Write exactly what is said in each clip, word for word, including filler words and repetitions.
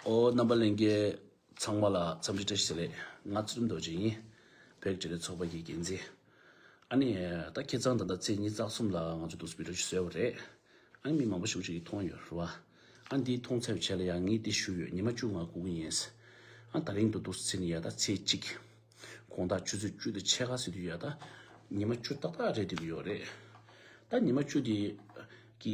ཨོ། རྣམ་པ་ལྷན་རྒྱས་ཚང་མ་ལ་འཚམས་འདྲི་བཀྲ་ཤིས་བདེ་ལེགས། ང་ཚུལ་ཁྲིམས་རྡོ་རྗེ་ཡིན། བོད་ཀྱི་འབྲེལ་ཡོད་ཚོགས་པ་གི་འགན་འཛིན། ཨ་ནི་ད་ཁ་སང་ད་ལྟ་ཚེས་ཉི་ཤུ་རྩ་གསུམ་ལ་ང་ཚོ་འདུག་སེ་བི་ཌི་ཡོ་ཞིག་བཟོས་པ་རེད། ཨ་ནི་མི་མང་པོ་ཞེ་པོ་ཅིག་གིས་མཐོང་ཡོད་རེད་བ། ཨ་ནི་འདི་མཐོང་ཚར་བའི་རྗེས་ལ་ཡང་ངས་འདི་ཞུས་ཡོད། ཉི་མ་བཅུ་ང་སྒུག་གི་ཡིན། ཨ་ད་རིང་འདུག་འདུག་སེ་ནི་ཡ་ད་ཚེས་གཅིག་དགོང་དག་ཆུ་ཚོད་བཅུ་དང་ཕྱེད་ཀ་ཟེར་དུས་ཡ་ད་ཉི་མ་བཅུ་ཏག་ཏག་རེད་བསྡད་ཀྱི་ཡོད་རེད། ད་ཉི་མ་བཅུ་དེ་གི་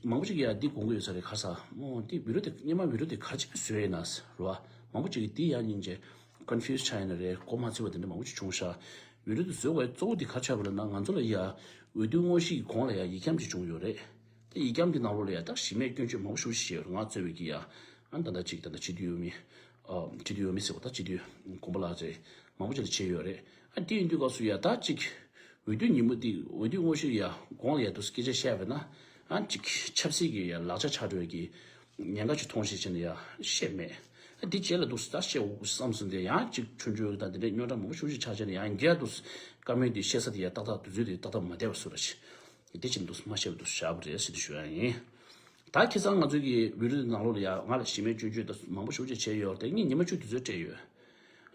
མང་པོ་ཅིག་གིས་ཡ་འདི་དགོངས་ཀྱི་ཡོད་ས་རེད། ག་རེ་ཟེར་མོ་འདི་བི་ཌི་ཡོ་དེ་སྔོན་མ་བི་ཌི་ཡོ་དེ་ག་རེ་བྱས་ནས་བཟོས་ཡིན་ན་ཟེར་བ། མང་པོ་ཅིག་གིས་འདི་ཡ་སྙིང་རྗེ་ཀོན་ཕིའུ་སི་ཆགས་ཡིན་ན་རེད། གོ་མ་ཚོད་པ་དེ་འདྲ་མང་པོ་ཅིག་བྱུང་ཤག་བི་ཌི་ཡོ་དེ་བཟོ་དགོས་གཙོ་བོ་དེ་ག་རེ་ཆགས་པ་ལབ་ན་ང་ཚོ་ལ་ཡ་འོས་བསྡུ་དངོས་གཞིའི་གོང་ལ་ཡ་ཡིག་སྐྱོན་ཅིག་བྱུང་ཡོད་རེད། དེ་ཡིག་སྐྱོན་དེ་ནང་ལོགས་ལ་ཡ་ད་གཞི་མེད་སྐྱོན་བརྗོད་མང་པོ་ཞེ་པོ་ཅིག་བྱས་ཡོད་རེད། ང་གཙོས་པའི་གི་ཡ། ཨ་ནི་ད་ལྟ་ཅིག་ད་ལྟ་སྤྱི་འཐུས་འོས་མི། ཨ་སྤྱི་འཐུས་འོས་མི་ཟེར་བ་ད་སྤྱི་འཐུས་གོང་པོ་ལགས་རེད། མང་པོ་ཅིག་ལ་བྱས་ཡོད་རེད། ཨ་དེ་ཡིན་དུས་སྐབས་སུ་ཡ་ད་ཅིག་འོས་བསྡུ་ཉིན་མོ་དེ་འོས་བསྡུ་དངོས་གཞི་ཡ་གོང་ལ་ཡ་འདུག་སྐད་ཆ་བཤད་པ་ན། ཨ་ཅིག་ཆབ་སྲིད་ཀྱི་ཡ་ལག་ཆ་ཆགས་འགྲོ་ཡ་གི་ཉེན་ཁ་ཅིག་མཐོང་ཞེས་བྱས་ནས་ཡ་བཤད་མེད། ཨ་དེ་རྗེས་ལ་འདུག་ད་བཤད་འོ་བསམ་སོང་སྟེ་ཡང་ཅིག་ཆུང་ཆུང་དང་དེ་འདྲའི་རྙོག་དྲ་མང་པོ་ཞེ་པོ་ཅིག་ཆགས་བྱས་ནས་ཡང་རྒྱ་འདུག་བཀའ་མོལ་དེ་བཤད་ས་དེ་ཡ་ཏག་ཏག་དུས་ཚོད་དེ་ཏག་ཏག་མ་བསྡད་པ་བཟོ་འདྲ་ཞིག་དེ་ཕྱིན་འདུག་མ་བཤད་པ་འདུག་བཞག་པ་རེད་ཟེར་ནས་ཞུ་ཡ་ཡིན། ད་ཁ་སང་ང་ཚོའི་གི་བི་ཌི་ཡོ་ནང་ལོགས་ལ་ཡ་ང་ལ་གཞི་མེད་སྐྱོན་བརྗོད་ད་མང་པོ་ཞེ་པོ་ཅིག་བྱས་ཡོད་རེད། ངས་ཉི་མ་བཅུ་དུས་ཚོད་སྤྲད་ཡོད།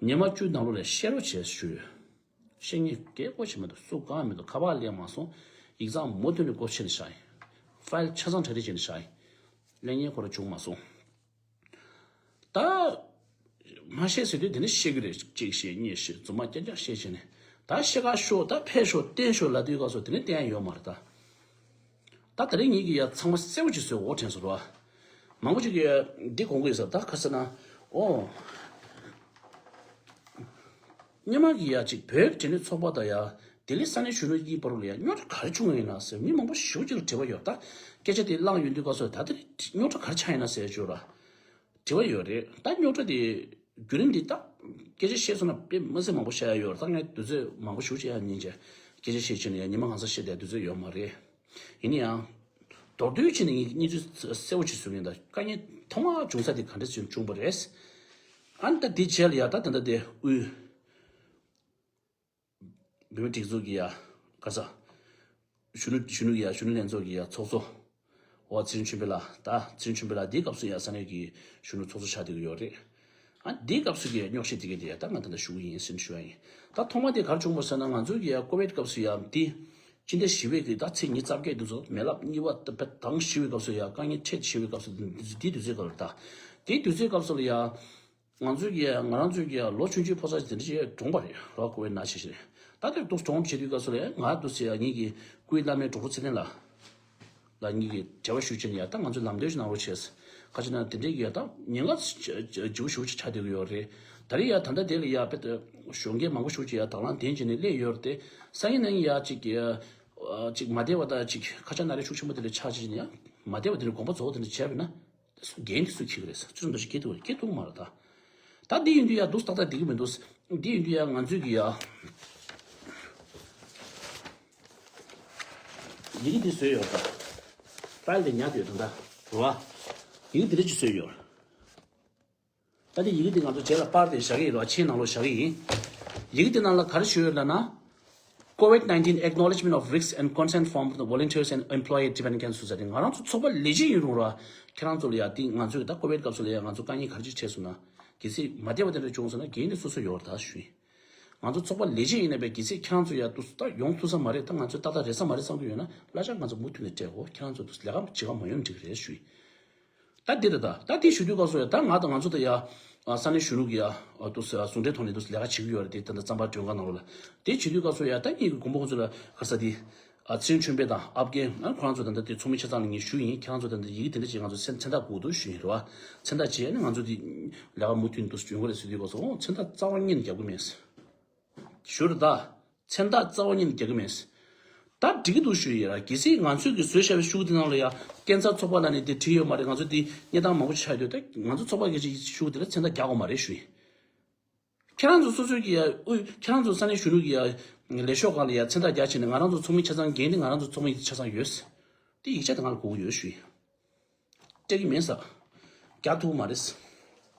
ཉི་མ་བཅུ་ནང་ལོགས་ལ་བཤད་རོགས་བྱས་ཞུས་ཡོད། བཤད་མཁན་གང་ཡང་བྱས་མི་འདུག་སུ་གང་ཡང་མི་འདུག་ཁ་པར་ལེན་མ་སོང་། ཡིག་ཚང་མུ་མཐུད་ནས་སྒོ་ཕྱེ་ནས་བཞག་ཡིན། ཕའིལ་ཆ་ཚང་གྲ་སྒྲིག་བྱས་ནས་བཞག་ཡིན། ལེན་མཁན་ཁོ་རང་བྱུང་མ་སོང་། ད་མ་བཤད་ཟེར་དུས་དེ་ནས་བཤད་ཀྱི་རེད། གཅིག་བཤད་གཉིས་བཤད་རྫུན་མ་རྐྱང་རྐྱང་བཤད་བྱས་ནས་ད་ཤེལ་དཀར་ཤོག་ད་ཕེབས་ཤོག་བསྟན་ཤོག་ལབ་དུས་སྐབས་སུ་དེ་ནས་བསྟན་ཡ་ཡོད་མ་རེད་ད། ད་དེ་རིང་ངེད་ཀྱིས་ཡ་ཚང་མ་གསལ་པོ་ཅིག་བཟོས་འོ་དྲན་སོང་ར། མང་པོ་ཅིག་གིས་འདི་དགོངས་ཀྱི་ཡོད་ས་ད་ག་རེ་ཟེར་ན། ཨོ། སྔོན་མ་གི་ཡ་ཅིག་བོད་ཀྱི་འབྲེལ་ཡོད་ཚོགས་པ་དང་ཡ་ལྡི་ལི་ས་གནས་གཞོན་ནུ་གཉིས་བར་ལ་ཡ་རྙོག་དྲ་ག་རེ་བྱུང་བ་ཡིན་ན་ཟེར་མི་མང་པོ་ཞེ་པོ་ཅིག་ལ་དྲི་བ་ཡོད། ད་སྐད་ཆ་དེ་བླངས་ཡོང་དུས་སྐབས་སུ་ད་དེ་རིང་རྙོག་དྲ་ག་རེ་ཆགས་ཡིན་ན་ཟེར་བརྗོད་ར། དྲི་བ་ཡོད་རེད། ད་རྙོག་དྲ་དེ་བརྒྱུད་རིམ་འདི་ད་སྐད་ཆ་བཤད་སོང་ན་དཔེ་མི་སྲིད་མང་པོ་བཤད་ཡ་ཡོད་རེད། ད་ངས་དུས་ཚོད་མང་པོ་ཞེ་པོ་ཅིག་ཡ་ཉིན་བྱས་སྐད་ཆ་བཤད་ཕྱིན་ནས་ཡ་ཉི་མ་གང་ས་བཤད་བསྡད་དུས་ཚོད་ཡོད་མ་རེད། ཡིན་ན་ཡང་མདོར་བསྡུས་བྱས་ནས་ངས་གནས་ཚུལ་གསལ་པོ་ཅིག་གསུང་ཡིན། ད་དཀའ་ངལ་ཐོག་མར་བྱུང་ས་དེ་ག་འདྲ་ཞིག་བྱུང་བ་རེད། ཨ་ནི་ད་དེ་རྗེས་ལ་ཡ་ད་ད་ལྟ་དེ་དབུས་བོད་མིའི་སྒྲིག་འཛུགས་ཀྱི་ཡ་ག་ས་གཞོན་ནུ་གཞོན་ནུ་ཡ་གཞོན་ནུ་ལྷན་ཚོགས་ཀྱི་ཡ་ཚོགས་གཙོ། འོ་ཚེ་རིང་ཆོས་འཕེལ་ལགས། ད་ཚེ་རིང་ཆོས་འཕེལ་ལགས་འདིའི་སྐབས་སུ་ཡ་ས་གནས་ཀྱི་གཞོན་ནུ་ཚོགས་གཙོ་ཆགས་བསྡད་ཀྱི་ཡོད་རེད། ཨ་འདིའི་སྐབས་སུ་གི་རྙོག་གཞི་དེ་ག་དེ་ཡ་ད་ང་ད་ལྟ་ཞུ་གི་ཡིན་ཟེར་ནས་ཞུ་ཡ་ཡིན། ད་ཐོག་མ་དེ་ག་རེ་བྱུང་བ་ཟེར་ན་ང་ཚོའི་གི་ཡ་ཀོ་བིད་སྐབས་སུ་ཡ་འདི་སྤྱི་ཟླ་བཞི་པའི་གི་ད་ཚེས་ཉི་ཤུ་རྩ་བརྒྱད་དུས་ཚོད་མེ་རླབས་གཉིས་པ་ད་དང་བཞི་པའི་སྐབས་སུ་ཡ་དཀའ་ངལ་འཕྲད་བཞི་པའི་སྐབས་སུ་འདི་དུས་ཚོད་སྐབས་རེད། ད་དེའི་དུས་ཚོད་སྐབས་སུ་ལ་ཡ། ང་ཚོའི་གི་ང་རང་ཚོའི་གི་ལོ་ཆུང་ཆུང་ཕོ་གསར་དེ་འདྲ་ཞིག་གྲོངས་པ་རེད་རོ། ཀོ་བིད་ན་ཆེ་ཞིག་རེད། ད་དེར་འདུག་གྲོངས་བྱེད་དུས་སྐབས་སུ་ལ་ང་འདུག་ཟེར་ཡ་ངེད་ཀྱི་སྐུའི་བླ་མའི་གྲོགས་པོ་ཚེ་བརྟན་ལགས་ལ་ངེད་ཀྱི་འབྲེལ་བ་ཞུ་བྱས་ནས་ཡ་ད་ང་ཚོ་ལམ་སྟོན་ཞིག་གནང་རོགས་བྱས། ཁ་ཅིག་ན་དེ་འདྲའི་གི་ཡ་ད་ཉེན་ཁ་ལྗིད་པོ་ཞེ་པོ་ཅིག་ཆགས་བསྡད་ཀྱི་ཡོད་རེད། ད་རེས་ཡ་ད་ལྟ་དེ་ལ་ཡ་དཔེ་ད་ཞོགས་ཀས་མང་པོ་ཞེ་པོ་ཅིག་ཡ་དང་བླངས་ལྡན་བྱས་ནས་སླེབས་ཡོད་རེད་དེ། སང་ཉིན་གནངས་ཉིན་ཡ་ཅིག་གི་ཅིག་མ་བདེ་བ་དང་ཅིག་ཁ་ཆག་སྣ་རལ་ཤུགས་ཆེན་པོ་དེ་འདྲ་ཆགས་བྱས་ནས་ཡ་མ་བདེ་བ་དེ་འདྲ་དགོངས་པ་རྫོགས་པ་དེ་འདྲ་བྱས་པ་ཡིན་ན། འགན་དེ་སུས་འཁྱེར་གི་རེད་ཟེར། ཚུལ་འདི་ཞིག་འཁྱེར་ཐུབ་རེད། འཁྱེར་ཐུབ་མ་རེད་ད། ད་འདི་ཡིན་དུས་ཡ་འདུག་ཏག་ཏག་འགྲིག་གི་མི་འདུག་འདི་ཡིན་དུས་ཡ་ང་ཚོས་ཀྱི་ཡ། ཡི་གེ་འདི་བཟོས་ཡོད་ད། ཕའིལ་དེ་ཉར་དུ་ཡོད་ད་ད། རེད་བ། ཡི་གེ་འདི་འདྲ་ཅིག་བཟོས་ཡོད། ད་འདི་ཡི་གེ་འདི་ང་ཚོ་རྗེས་ལ་པར་དེ་བཞག་གི་ཡིན་རེད་བ། མཆན་ནང་ལོགས་བཞག་གི་ཡིན། ཡི་གེ་འདི་ནང་ལ་ག་རེ་ཞུས་ཡོད་ལབ་ན། COVID nineteen acknowledgement of risks and concern form for the volunteers and employee dependent care society. ང་རང་ཚོ་ཚོགས་པ་ལས་བྱེད་ཡིན་རུང་ར། ཁྱེད་རང་ཚོ་ལ་ཡ་དེ་ང་ཚོས་ད་ཀོ་བིད་སྐབས་སུ་ལ་ཡ་ང་ཚོ་དཀའ་ངལ་ག་རེ་ཅིག་འཕྲད་སོང་ན། གལ་སྲིད་མ་བདེ་བ་དེ་འདྲ་བྱུང་སོང་ན་འགན་དེ་སོ་སོ་ཡོད་རེད་ད་ཞུ་ཡིན། ང་ཚོ་ཚོགས་པ་ལས་བྱེད་ཡིན་ན་བས་གལ་སྲིད་ཁྱེད་རང་ཚོ་ཡ་དུ་ད་ཡོང་ཐུབ་ས་མ་རེད། ད་ང་ཚོ་ཏག་ཏག་རེད་ས་མ་རེད་བསམ་གྱི་ཡོད་ན་གླ་ཆ་ང་ཚོ་མུ་མཐུད་ནས་སྤྲད་དགོས། ཁྱེད་རང་ཚོ་དུ་ལས་ཀ་བྱེད་ག་མ་ཡོང་འགྲིག་གི་རེད་ཞུ་ཡིན། ད་འདི་རེད་ད། ད་འདི་ཞུ་དུས་སྐབས་སུ་ཡ་ད་ང་དང་ང་ཚོ་ད་ཡ་ས་གནས་གཞོན་ནུ་གི་ཡ་དུ་ཟུང་འབྲེལ་ཐོག་ནས་དུ་ལས་ཀ་བྱེད་ཀྱི་ཡོད་རེད་དེ། ད་ད་རྩམ་པ་མགྲོན་ཁང་ནང་ལོགས་ལ་དེ་བྱེད་དུས་སྐབས་སུ་ཡ་ད་ངེད་ཀྱི་དགོན་པ་ཁོང་ཚོ་ལ་ག་ས་དེ། ཨ་ཚེ་རིང་ཆོས་འཕེལ་དང་ཨབ་རྒན་ཨ་ཁོ་རང་ཚོ་ད་ལྟ་དེ་ཚོགས་མི་ཆ་ཚང་ལ་ངས་ཞུས་ཡིན། ཁྱེད་རང་ཚོ་ད་ལྟ་ཡི་གེ་དེ་འདྲ་ཅིག་ང་ཚོ་མཚན་མཚན་རྟགས་དགོས་འདུག་ཞུས་ཡིན་རེད་བ། མཚན་རྟགས་བྱས་ནས་ང་ཚོ་དེ་ལས་ཀ་མུ་མཐུད་དུ་ཡོང་གི་རེད་ཟེར་དུས་སྐབས་སུ་ཨོ་མཚན་རྟགས་རྩ་བ་ཉིད་ནས་རྒྱག་གི་མེད། ཞུ་རེད་ད། མཚན་རྟགས་རྩ་བ་ཉིད་ནས་རྒྱག་གི་མེད། ད་འགྲིག་གི་འདུག་ཞུ་ཡིན་ར། གལ་སྲིད་ང་ཚོས་ཀྱི་བཟོས་བཞག་པའི་ཤོག་བུ་དེ་ནང་ལ་ཡ་ཁྱད་མཚར་ཚོགས་པ་ལ་ནི་དེ་བྲིས་ཡོད་མ་རེད། ང་ཚོ་དེ་གནས་སྟངས་མང་པོ་ཞིག་ཆགས་ཡོད་དེ། ང་ཚོ་ཚོགས་པ་གི་ཤོག་བུ་དེ་ལ་མཚན་རྟགས་རྒྱག་དགོས་མ་རེད་ཞུ་ཡིན། ཁྱེད་རང་ཚོ་སོ་སོའི་གི་ཡ་དབུས་ཁྱེད་རང་ཚོ་ས་གནས་གཞོན་ནུ་གི་ཡ་ལས་ཤོག་སྒང་ལ་ཡ་མཚན་རྟགས་རྒྱག་བྱས་ནས་ང་རང་ཚོ་ཚོགས་མི་ཆ་ཚང་འགན་དེ་ང་རང་ཚོ་ཚོགས་མི་ཆ་ཚང་ཡོད། དེ་ཡིག་ཆ་དེ་ང་ལ་དགོས་ཀྱི་ཡོད་ཞུ་ཡིན། སྤྲད་ཀྱི་མེད་ས། རྒྱག་ཐུབ་མ་རེད།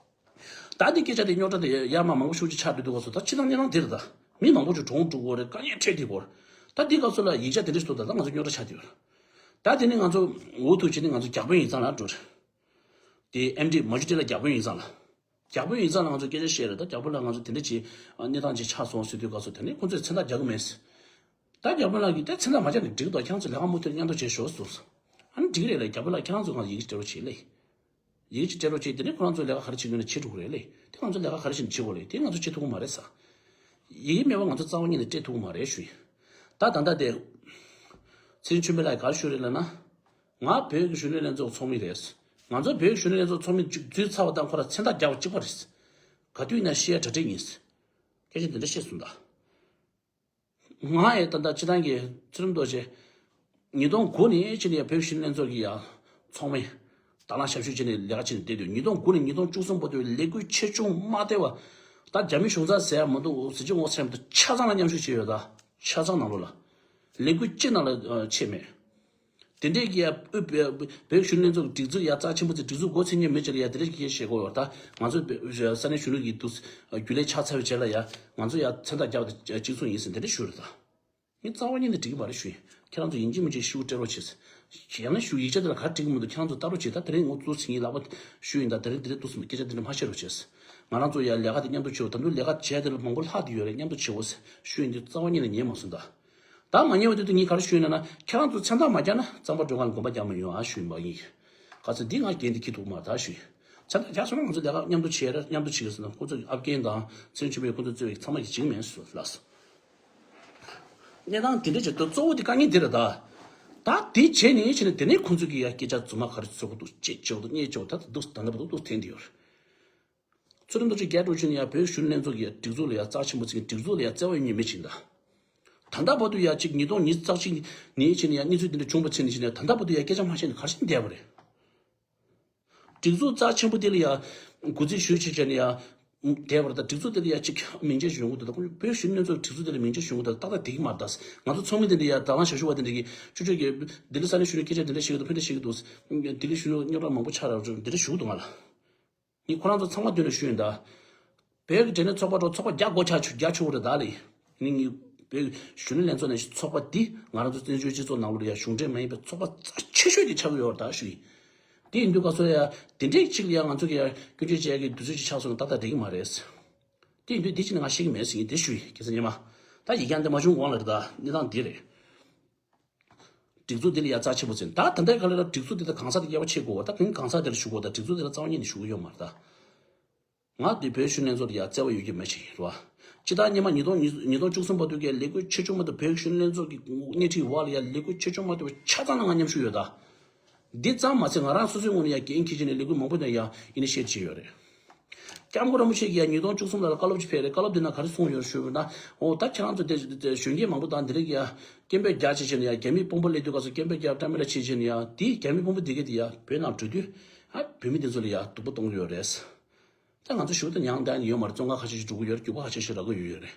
ད་འདི་སྐད་ཆ་དེ་རྙོག་དྲ་དེ་ཡར་མར་མང་པོ་ཤུགས་ཆེ་ཆགས་འགྲོ་དུས་སྐབས་སུ་ད་ཕྱི་ནང་གནས་སྟངས་འདི་རེད་ད། མི་མང་པོ་ཅིག་གྲོངས་འགྲོ་གི་རེད། དཀའ་ངལ་འཕྲད་བསྡད་ཀྱི་རེད། ད་འདི་སྐབས་སུ་ལ་ཡིག་ཆ་དེ་འདྲ་ཞིག་འདུག་ད་ད་ང་ཚོ་རྙོག་དྲ་ཆགས་བསྡད་ཡོད་རེད། ད་དེ་ནི་ང་ཚོ་འུ་ཐུག་བྱས་ནས་ང་ཚོ་རྒྱག་དཔོན་ཡིག་ཚང་ལ་འགྲོ་རེད། དེ་ཨེམ་ཌི་མ་ཇུ་ཏི་ལ་རྒྱག་དཔོན་ཡིན་ཙང་ལ། རྒྱག་དཔོན་ཡིན་ཙང་ལ་ང་ཚོ་སྐད་ཆ་བཤད་རེད། ད་རྒྱག་དཔོན་ལ་ང་ཚོ་དེ་འདྲ་ཅིག་གནས་སྟངས་ཅིག་ཆགས་སོང་ཟེར་དུས་སྐབས་སུ་དེ་ནས་ཁོང་ཚོས་མཚན་རྟགས་རྒྱག་གི་མེད། ད་རྒྱག་དཔོན་ལགས་ཀྱིས་ད་མཚན་རྟགས་མ་རྒྱག་ནས་འགྲིག་འདུག་ཁྱེད་རང་ཚོ་ལས་ཀ་མུ་མཐུད་མཉམ་དུ་བྱེད་ཤོག་ཟེར། ཨ་ནི་འགྲིག་རེད་ལབ། རྒྱག་དཔོན་ལགས་ཁྱེད་རང་ཚོ་ང་ཡི་གེ་སྤྲད་རོགས་བྱེད་ལབ། ཡི་གེ་ཅིག་སྤྲད་རོགས་བྱེད། དེ་ནས་ཁོ་རང་ཚོ་ལས་ཀ་ག་རེ་བྱེད་དགོས་ན་བྱེད་ཐུབ་ཀྱི་རེད་ལབ། དེ་ང་ཚོ་ལས་ཀ་ག་རེ་བྱེད་ན་བྱེད་དགོས་ལབ། དེ་ང་ཚོ་བྱེད་ཐུབ་ཀྱི་མ་རེད་ཟེར། ཡི་གེ་མེད་པ་ང་ཚོ་རྩ་བ་ཉིད་ནས་སྤྲད་ཐུབ་ཀྱི་མ་རེད་ཞུ་ཡིན། ད་ད་ལྟ་དེ། ཚེ་རིང་ཆོས་འཕེལ་ལགས་ག་རེ་ཞུ་རེད་ལབ་ན། ང་བོད་ཀྱི་གཞོན་ནུ་ལྷན་ཚོགས་ཚོགས་མི་རེད། ང་ཚོ་བོད་ཀྱི་གཞོན་ནུ་ལྷན་ཚོགས་ཚོགས་མི་གཅིག་འཛུལ་ཚར་བ་དང་ཁོ་རང་མཚན་རྟགས་རྒྱག་པ་གཅིག་པ་རེད། ག་དུས་ཡིན་ན་ཤི་ཡ་གྲ་སྒྲིག་ཡིན། སྐད་ཆ་འདི་འདྲ་བཤད་སོང་ད། ང་ཡི་ད་ལྟ་སྤྱི་བཏང་གི་ཚུལ་རིམ་རྡོ་རྗེ། ཉིས་སྟོང་དགུ་ནས་ཕྱིན་ནས་བོད་གཞོན་ནུ་ལྷན་ཚོགས་ཀྱི་ཡ་ཚོགས་མི་དང་བླངས་ཞབས་ཞུ་བྱས་ནས་ལས་ཀ་བྱས་ནས་བསྡད་དུས། ཉིས་སྟོང་དགུ་ནས་ཉིས་སྟོང་བཅུ་གསུམ་བར་དུ་ལས་འགུལ་ཆེ་ཆུང་མ་བལྟས་པ། ད་རྒྱ་མི་གཞུང་ཚབ་ཟེར་ཡ་མ་འདུག་ཟེར་གྱི་འོང་ཟེར་མ་འདུག་ཆ་ཚང་ལ་མཉམ་ཞུགས་བྱས་ཡོད། ད་ཆ་ཚང་ནང་ལོགས་ལ་ལས་འགུལ་གཅིག་ནང་ལ་ཆད་མེད། དེ་འདྲས་ཀྱི་ཡ་དབུས་བོད་བོད་གཞོན་ནུ་ལྷན་ཚོགས་ཀྱི་སྒྲིག་འཛུགས་ཡ་རྩ་ཆེན་པོ་ཚོས་སྒྲིག་འཛུགས་འགོ་ཚུགས་མཁན་མི་གཅིག་ལ་ཡ་དེ་འདྲས་ཀྱི་བཤད་དགོས་ཡོད། ད་ང་ཚོ་བོད་ས་གནས་གཞོན་ནུ་གི་འདུག་རྒྱུན་ལས་ཆགས་ཚར་བའི་རྗེས་ལ་ཡ་ང་ཚོ་ཡ་མཚན་རྟགས་རྒྱག་དེ་གཅིག་མཚུངས་ཡིན་ཟེར་དེ་འདྲས་ཞུ་རེད། ད་ངས་རྩ་བ་ཉིད་ནས་འགྲིག་གི་མ་རེད་ཞུ་ཡིན། ཁྱེད་རང་ཚོ་ཡིན་གཅིག་མིན་གཅིག་ཤུགས་སྤྲད་རོགས་བྱེད། ཡང་ན་ཞུ་ཡིག་ཆ་དེ་ལ་ག་རེ་འགྲིག་གི་མི་འདུག་ཁྱེད་རང་ཚོ་ལྟ་རོགས་བྱེད། ད་དེ་རིང་ངོ་ཚུར་ཚིག་ངའི་ལག་པ་ཞུ་ཡིན། ད་དེ་རིང་དེ་འདྲས་འདུག་སེ་སྐད་ཆ་དེ་འདྲས་མ་བཤད་རོགས་བྱེད། ང་རང་ཚོ་ཡ་ལས་ཀ་དེ་མཉམ་དུ་བྱེད། ད་དུང་ལས་ཀ་བྱས་དེ་ལ་མང་པོ་ལྷག་བསྡད་ཡོད་རེད། མཉམ་དུ་བྱེད་འོ་ཟེར་ཞུ་ཡིན་དུས་རྩ་བ་ཉིད་ནས་ཉན་མ་སོང་ད། ད་མ་ཉན་པ་དེ་དུས་ངས་ག་རེ་ཞུས་ཡིན་ན། ཁྱེད་རང་ཚོ་མཚན་རྟགས་མ་རྒྱག་ན་གཙང་པ་མགྲོན་ཁང་ལ་དགོན་པ་རྒྱག་མི་ཡོང་ཨ་ཞུས་ཡིན་པ་ཡིན། ག་ཚོད་འདི་ང་འགན་འདི་འཁྱེར་ཐུབ་མ་རེད་ད་ཞུས་ཡིན། མཚན་རྟགས་རྒྱག་སོང་ན་ང་ཚོ་ལས་ཀ་མཉམ་དུ་བྱེད་ར་མཉམ་དུ་བྱེད་ཀྱི་ཟེར་ན། ཁོ་ཚོ་ཨབ་རྒན་དང་ཚེ་རིང་ཆོས་འཕེལ་ཁོ་ཚོ་གཙོས་པའི་ཚང་མ་གིས་བྱེད་ཀྱི་མེད་ཟེར་ལབ་སོང་། གནས་སྟངས་དེ་འདྲ་བྱེད་དུས་གཙོ་བོ་དེ་དཀའ་ངལ་འདི་རེད་ད། ད་དེ་བྱས་ནས་བྱས་ནས་དེ་ནས་ཁོ་ཚོ་གིས་ཡ་སྐད་ཆ་རྫུན་མ་ག་རེ་བཟོ་གི་འདུག་ཅེས་བྱེད་འདུག་བརྙས་བཅོས་ད་འདུག་ད་ལྟ་བར་དུ་འདུག་འཐེན་བསྡད་ཡོད་རེད། ཚུལ་ཁྲིམས་རྡོ་རྗེ་རྒྱལ་སྒྲོལ་མཆོག་ནི་ཡང་བོད་གཞོན་ནུ་ལྷན་ཚོགས་ཀྱི་སྒྲིག་འཛུགས་ལ་ཡང་རྩ་ཆེན་པོ་ཅིག་གི་སྒྲིག་འཛུགས་ལ་ཡང་བརྩེ་བ་ཡོད་མཁན་མི་ཞིག་ཡིན་ད། ད་ལྟ་བར་དུ་ཡང་གཅིག་ཉིས་སྟོང་ཉི་ཤུ་རྩ་གཅིག་ནས་བྱས་ནས་ཡང་གནས་ཚུལ་འདི་འདྲ་བྱུང་བ་ཕྱིན་ནས་བྱས་ནས་ད་ལྟ་བར་དུ་ཡང་སྐད་ཆ་མ་བཤད་ནས་ག་རེ་བྱས་ནས་བསྡད་པ་རེད། སྒྲིག་འཛུགས་རྩ་ཆེན་པོ་དེ་ལ་ཡང་གུས་བརྩི་ཞུ་བྱས་བྱས་ནས་ཡང་བསྡད་པ་རེད་ད། སྒྲིག་འཛུགས་དེ་ལ་ཡང་གཅིག་མིང་ཆད་ཞུ་ཡོང་གི་འདུག་ད་ཁོང་བོད་གཞོན་ནུ་ལྷན་ཚོགས་སྒྲིག་འཛུགས་དེ་ལ་མིང་ཆད་ཞུ་ཡོང་གི་འདུག་ཏག་ཏག་བསྡད་ཀྱི་མ་རེད་ད། ང་ཚོ་ཚོགས་མི་དེ་འདྲ་ཡང་དང་བླངས་ཞབས་ཞུ་བ་དེ་འདྲ་གིས་ཆུ་ཆོས་ཀྱིས་ལྡི་ལི་ས་གནས་གཞོན་ནུ་སྐད་ཆ་དེ་འདྲ་བཤད་ཀྱི་འདུག་ཕན་བདེ་བཤད་ཀྱི་འདུག་ལྡི་ལི་གཞོན་ནུ་རྙོག་དྲ་མང་པོ་ཆགས་ར་འདི་འདྲ་ཞུ་གི་འདུག་ང་ལ། ངས་ཁོ་རང་ཚོ་ཚང་མ་མདུན་ལ་ཞུས་ཡིན་ད། བོད་ཀྱི་འབྲས་ནད་ཚོགས་པ་འགྲོ་ཚོགས་པ་བརྒྱ་སྒོ་ཕྱག་ཆུ་བརྒྱ་ཆུ་བོ་རེད་ད་ལེ། ནི་ངས་བོད་གཞོན་ནུ་ལྷན་ཚོགས་ནས་ཚོགས་པ་འདི་ང་རང་ཚོ་བཙན་བྱོལ་སྤྱི་ཚོགས་ནང་ལོགས་ལ་ཡ་གཞུང་འབྲེལ་མ་ཡིན་པའི་ཚོགས་པ་རྩ་ཆེ་ཤོས་ཀྱི་ཆགས་ཀྱི་ཡོད་རེད་ད་ཞུས་ཡིན། དེ་ཡིན་དུས་ག་ཚོད་ཡ་དེ་འདྲའི་གཅིག་ལ་ཡ་ང་ཚོ་གི་ཡ་སྐྱོན་བརྗོད་བྱེད་ཡ་གི་དུས་ཚོད་ཅིག་ཆགས་སོང་ན་ཏག་ཏག་འགྲིག་གི་མ་རེད། དེ་ཡིན་དུས་འདི་ཕྱིན་ནས་ང་ཤེས་ཀྱི་མེད་ཟེར་ཡིན་དེ་ཞུས་ཡིན། ཁ་སང་ཉི་མ། ད་ཡི་གེ་འདི་མ་བྱུང་གོང་ལ་རེད་ད། གནས་སྟངས་འདི་རེད། སྒྲིག་འཛུགས་འདི་ལ་ཡ་རྩ་ཆེན་པོ་ཟེར། ད་ད་ལྟའི་ག་ལ་ར་སྒྲིག་འཛུགས་འདི་དང་གང་ཟག་དེ་དབྱེ་བ་ཕྱེ་དགོས་པ། ད་གང་གང་ཟག་དེ་ལ་ཞུ་དགོས། ད་སྒྲིག་འཛུགས་འདི་ལ་རྩ་བ་ཉིད་ནས་ཞུ་གི་ཡོད་མ་རེད་ད། ང་འདི་བོད་གཞོན་ནུ་ལྷན་ཚོགས་ལ་ཡ་བརྩེ་བ་ཡོད་ཀྱི་མི་ཞིག་ཡིན་རེད་བ། སྤྱི་ཟླ་སྔོན་མ་ཉིས་སྟོང་ཉིས་སྟོང་བཅུ་གསུམ་བར་དུ་གའི་ལས་འགུལ་ཆེ་ཆུང་མ་གཏོགས་བོད་གཞོན་ནུ་ལྷན་ཚོགས་ཀྱི་སྣེ་ཁྲིད་འོག་ལ་ཡ་ལས་འགུལ་ཆེ་ཆུང་མ་གཏོགས་ཆ་ཚང་ལ་ང་མཉམ་ཞུགས་ཡོད་ད། འདི་ཙམ་མ་ཟད་ང་རང་སོ་སོའི་ངོས་ནས་ཡ་འགན་འཁྱེར་བྱས་ནས་ལས་འགུལ་མང་པོ་ནས་ཡ་ཨི་ནི་ཤི་ཨེ་ཊི་བྱས་ཡོད་རེད། སྐྱབས་མགོན་རིན་པོ་ཆེ་གིས་ཡ་ཉིས་སྟོང་བཅུ་གསུམ་ལ་བཀའ་སློབ་ཅིག་ཕེབས་རེད། བཀའ་སློབ་དེ་ནང་ག་རེ་གསུངས་ཡོད་ཞུས་པ་ན། འོ་ད་ཁྱེད་རང་ཚོ་དེ་གཞོན་སྐྱེས་མང་པོ་དང་འདི་རིགས་ཡ་སྐད་འབོད་རྒྱག་བྱས་བྱས་ནས་ཡ་རྒྱ་མིའི་དཔོན་པོ་སླེབས་དུས་སྐབས་སུ་སྐད་འབོད་རྒྱག་ཏྲ་མི་ལ་བྱས་བྱས་ནས་ཡ་དེ་རྒྱ་མིའི་དཔོན་པོ་དེ་གས་དེ་ཡ་བོད་ནང་འགྲོ་དུས་ཨ་བོད་མི་དེ་ཚོ་ལ་ཡ་སྡུག་པོ་གཏོང་གི་ཡོད་རེད། ད་ང་ཚོ་ཞུ་དང་མྱང་དང་ཡོད་མ་རེད། བཙོན་ཁང་ཁ་ཤས་ཤིག་འགྲོ་གི་ཡོད་རེད། རྒྱུག་པ་ཁ་ཤས་ཤིག་རག་གི་ཡོད་རེད།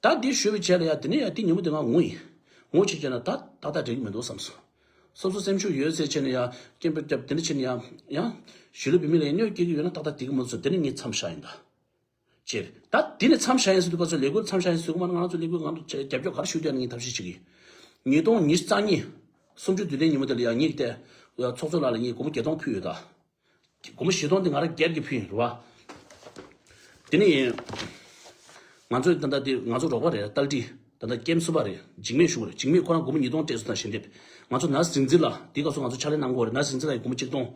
ད་འདི་ཞུས་པའི་རྗེས་ལ་ཡ་དེ་ནས་ཡ་དེ་ཉིན་མོ་དེ་ང་ངུ་ཡིན། ངུ་བྱས་བྱས་ན་ད་ད་ལྟ་འགྲིག་གི་མི་འདུག་བསམ་སོང་། སོ་སོ་སེམས་ཤུགས་ཡོད་ཟེར་བྱས་ནས་ཡ་སྐད་འབོད་བརྒྱབ་དེ་འདྲ་བྱས་ནས་ཡ་ཡང་གཞིས་ལུས་བོད་མི་ལ་ཡ་གནོད་སྐྱེལ་གྱི་ཡོད་ན་ཏག་ཏག་འགྲིག་གི་མི་འདུག་ཟེར་དེ་ནས་ངས་མཚམས་བཞག་ཡིན་ད། ཅེར། ད་དེ་ནས་མཚམས་བཞག་ཡིན་ཟེར་དུས་སྐབས་སུ་ལས་འགུལ་མཚམས་བཞག་ཡིན་ཟེར་དུས་སྐབས་ང་རང་ཚོ་ལས་འགུལ་ང་ཚོ་རྒྱབ་སྐྱོར་ག་རེ་ཞུ་བསྡད་ན་ངས་ཐབས་ཤེས་བྱེད་ཀྱི་ཡིན། ཉིས་སྟོང་ཉི་ཤུ་རྩ་གཉིས། གསུམ་བཅུ་དུས་དྲན་ཉིན་མོ་དེ་ལ་ཡང་ངས་དེ་ཚོགས་གཙོ་ལགས་ལ་ངས་སྒོར་མོ་བརྒྱད་སྟོང་ཕུལ་ཡོད་ད། སྒོར་མོ་བཞི་སྟོང་དེ་ང་རང་སྒེར་གྱིས་ཕུལ་ཡིན་རེད་བ། དེ་ནས་ང་ཚོའི་ད་ལྟ་དེ་ང་ཚོ་རོགས་པ་རེད། ཏལ་ཏི་ད་ལྟ་ཀེམ་གསུམ་པ་རེད། འཇིགས་མེད་ཞུ་བ་རེད། འཇིགས་མེད་ཁོ་རང་སྒོར་མོ་ཉིས་སྟོང་སྤྲད་སོང་ད་ཞལ་འདེབས། ང་ཚོ་ནར་སི་རིག་འཛིན་ལགས་དེ་སྐབས་སུ་ང་ཚོ་ཕྱག་ལས་གནང་གི་ཡོད་རེད། ནར་སི་རིག་འཛིན་ལགས་ཀྱིས་སྒོར་མོ་གཅིག་སྟོང་།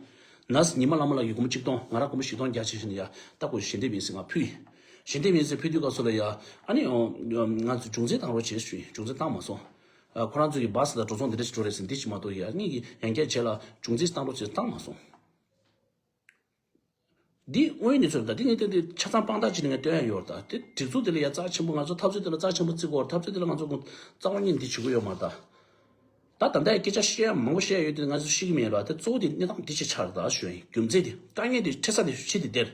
ནར་སི་ཉི་མ་བླ་མ་ལགས་ཀྱིས་སྒོར་མོ་གཅིག་སྟོང་། ང་རང་སྒོར་མོ་བཞི་སྟོང་རྒྱག་བྱས་བྱས་ནས་ཡ་ད་ཁོ་ཞལ་འདེབས་ཡིན་ཟེར་ང་ཕུལ་ཡིན། ཞལ་འདེབས་ཡིན་ཟེར་ཕུལ་དུས་སྐབས་སུ་ལ་ཡ་ཨ་ནི་ང་ཚོ་རྒྱུ་མཚན་བཏང་རོགས་བྱེད་ཞུས་ཡིན། རྒྱུ་མཚན་བཏང་མ་སོང་། ཁོ་རང་ཚོ་གི་བྷ་སི་དང་འགྲོ་སོང་འདི་འདྲ་ཞིག་འགྲོ་རེད་ཟེར་འདི་ཞིག་མ་གཏོགས་ཡ་གཉིས་ཀྱི་ཡང་བསྐྱར་བྱས་ལ་རྒྱུ་མཚན་ཞིག་བཏང་རོགས་བྱེད་བཏང་མ་སོང་། འདི་དངོས་ཡོད་གནས་ཚུལ་རེད་ད། འདི་ངས་བལྟས་དུས་ཆ་ཚང་དཔང་རྟགས་ཅིག་ནས་ངས་སྟོན་ཡ་ཡོད་རེད་ད། དེ་སྒྲིག་འཛུགས་དེ་ལ་ཡ་རྩ་ཆེན་པོ་ང་ཚོ་འཐབ་རྩོད་དེ་ལ་རྩ་ཆེན་པོ་བརྩི་དགོས་རེད། འཐབ་རྩོད་དེ་ལ་ང་ཚོ་རྩ་བ་ཉིད་འདི་བྱེད་དགོས་ཡོད་མ་རེད་ད། ད་ད་ལྟ་ཡ་སྐད་ཆ་བཤད་ཡ་མང་པོ་བཤད་ཡ་ཡོད་དེ་ང་ཚོ་ཤེས་ཀྱི་མེད་རེད་བ། དེ་གཙོ་བོ་དེ་གནས་སྟངས་འདི་ཅིག་ཆགས་རེད་ད་ཞུ་ཡ་ཡིན། རྒྱུ་མཚན་དེ་དཀའ་ངལ་དེ་འཕྲད་ས་དེ་ཕྱི་དེ་དེར།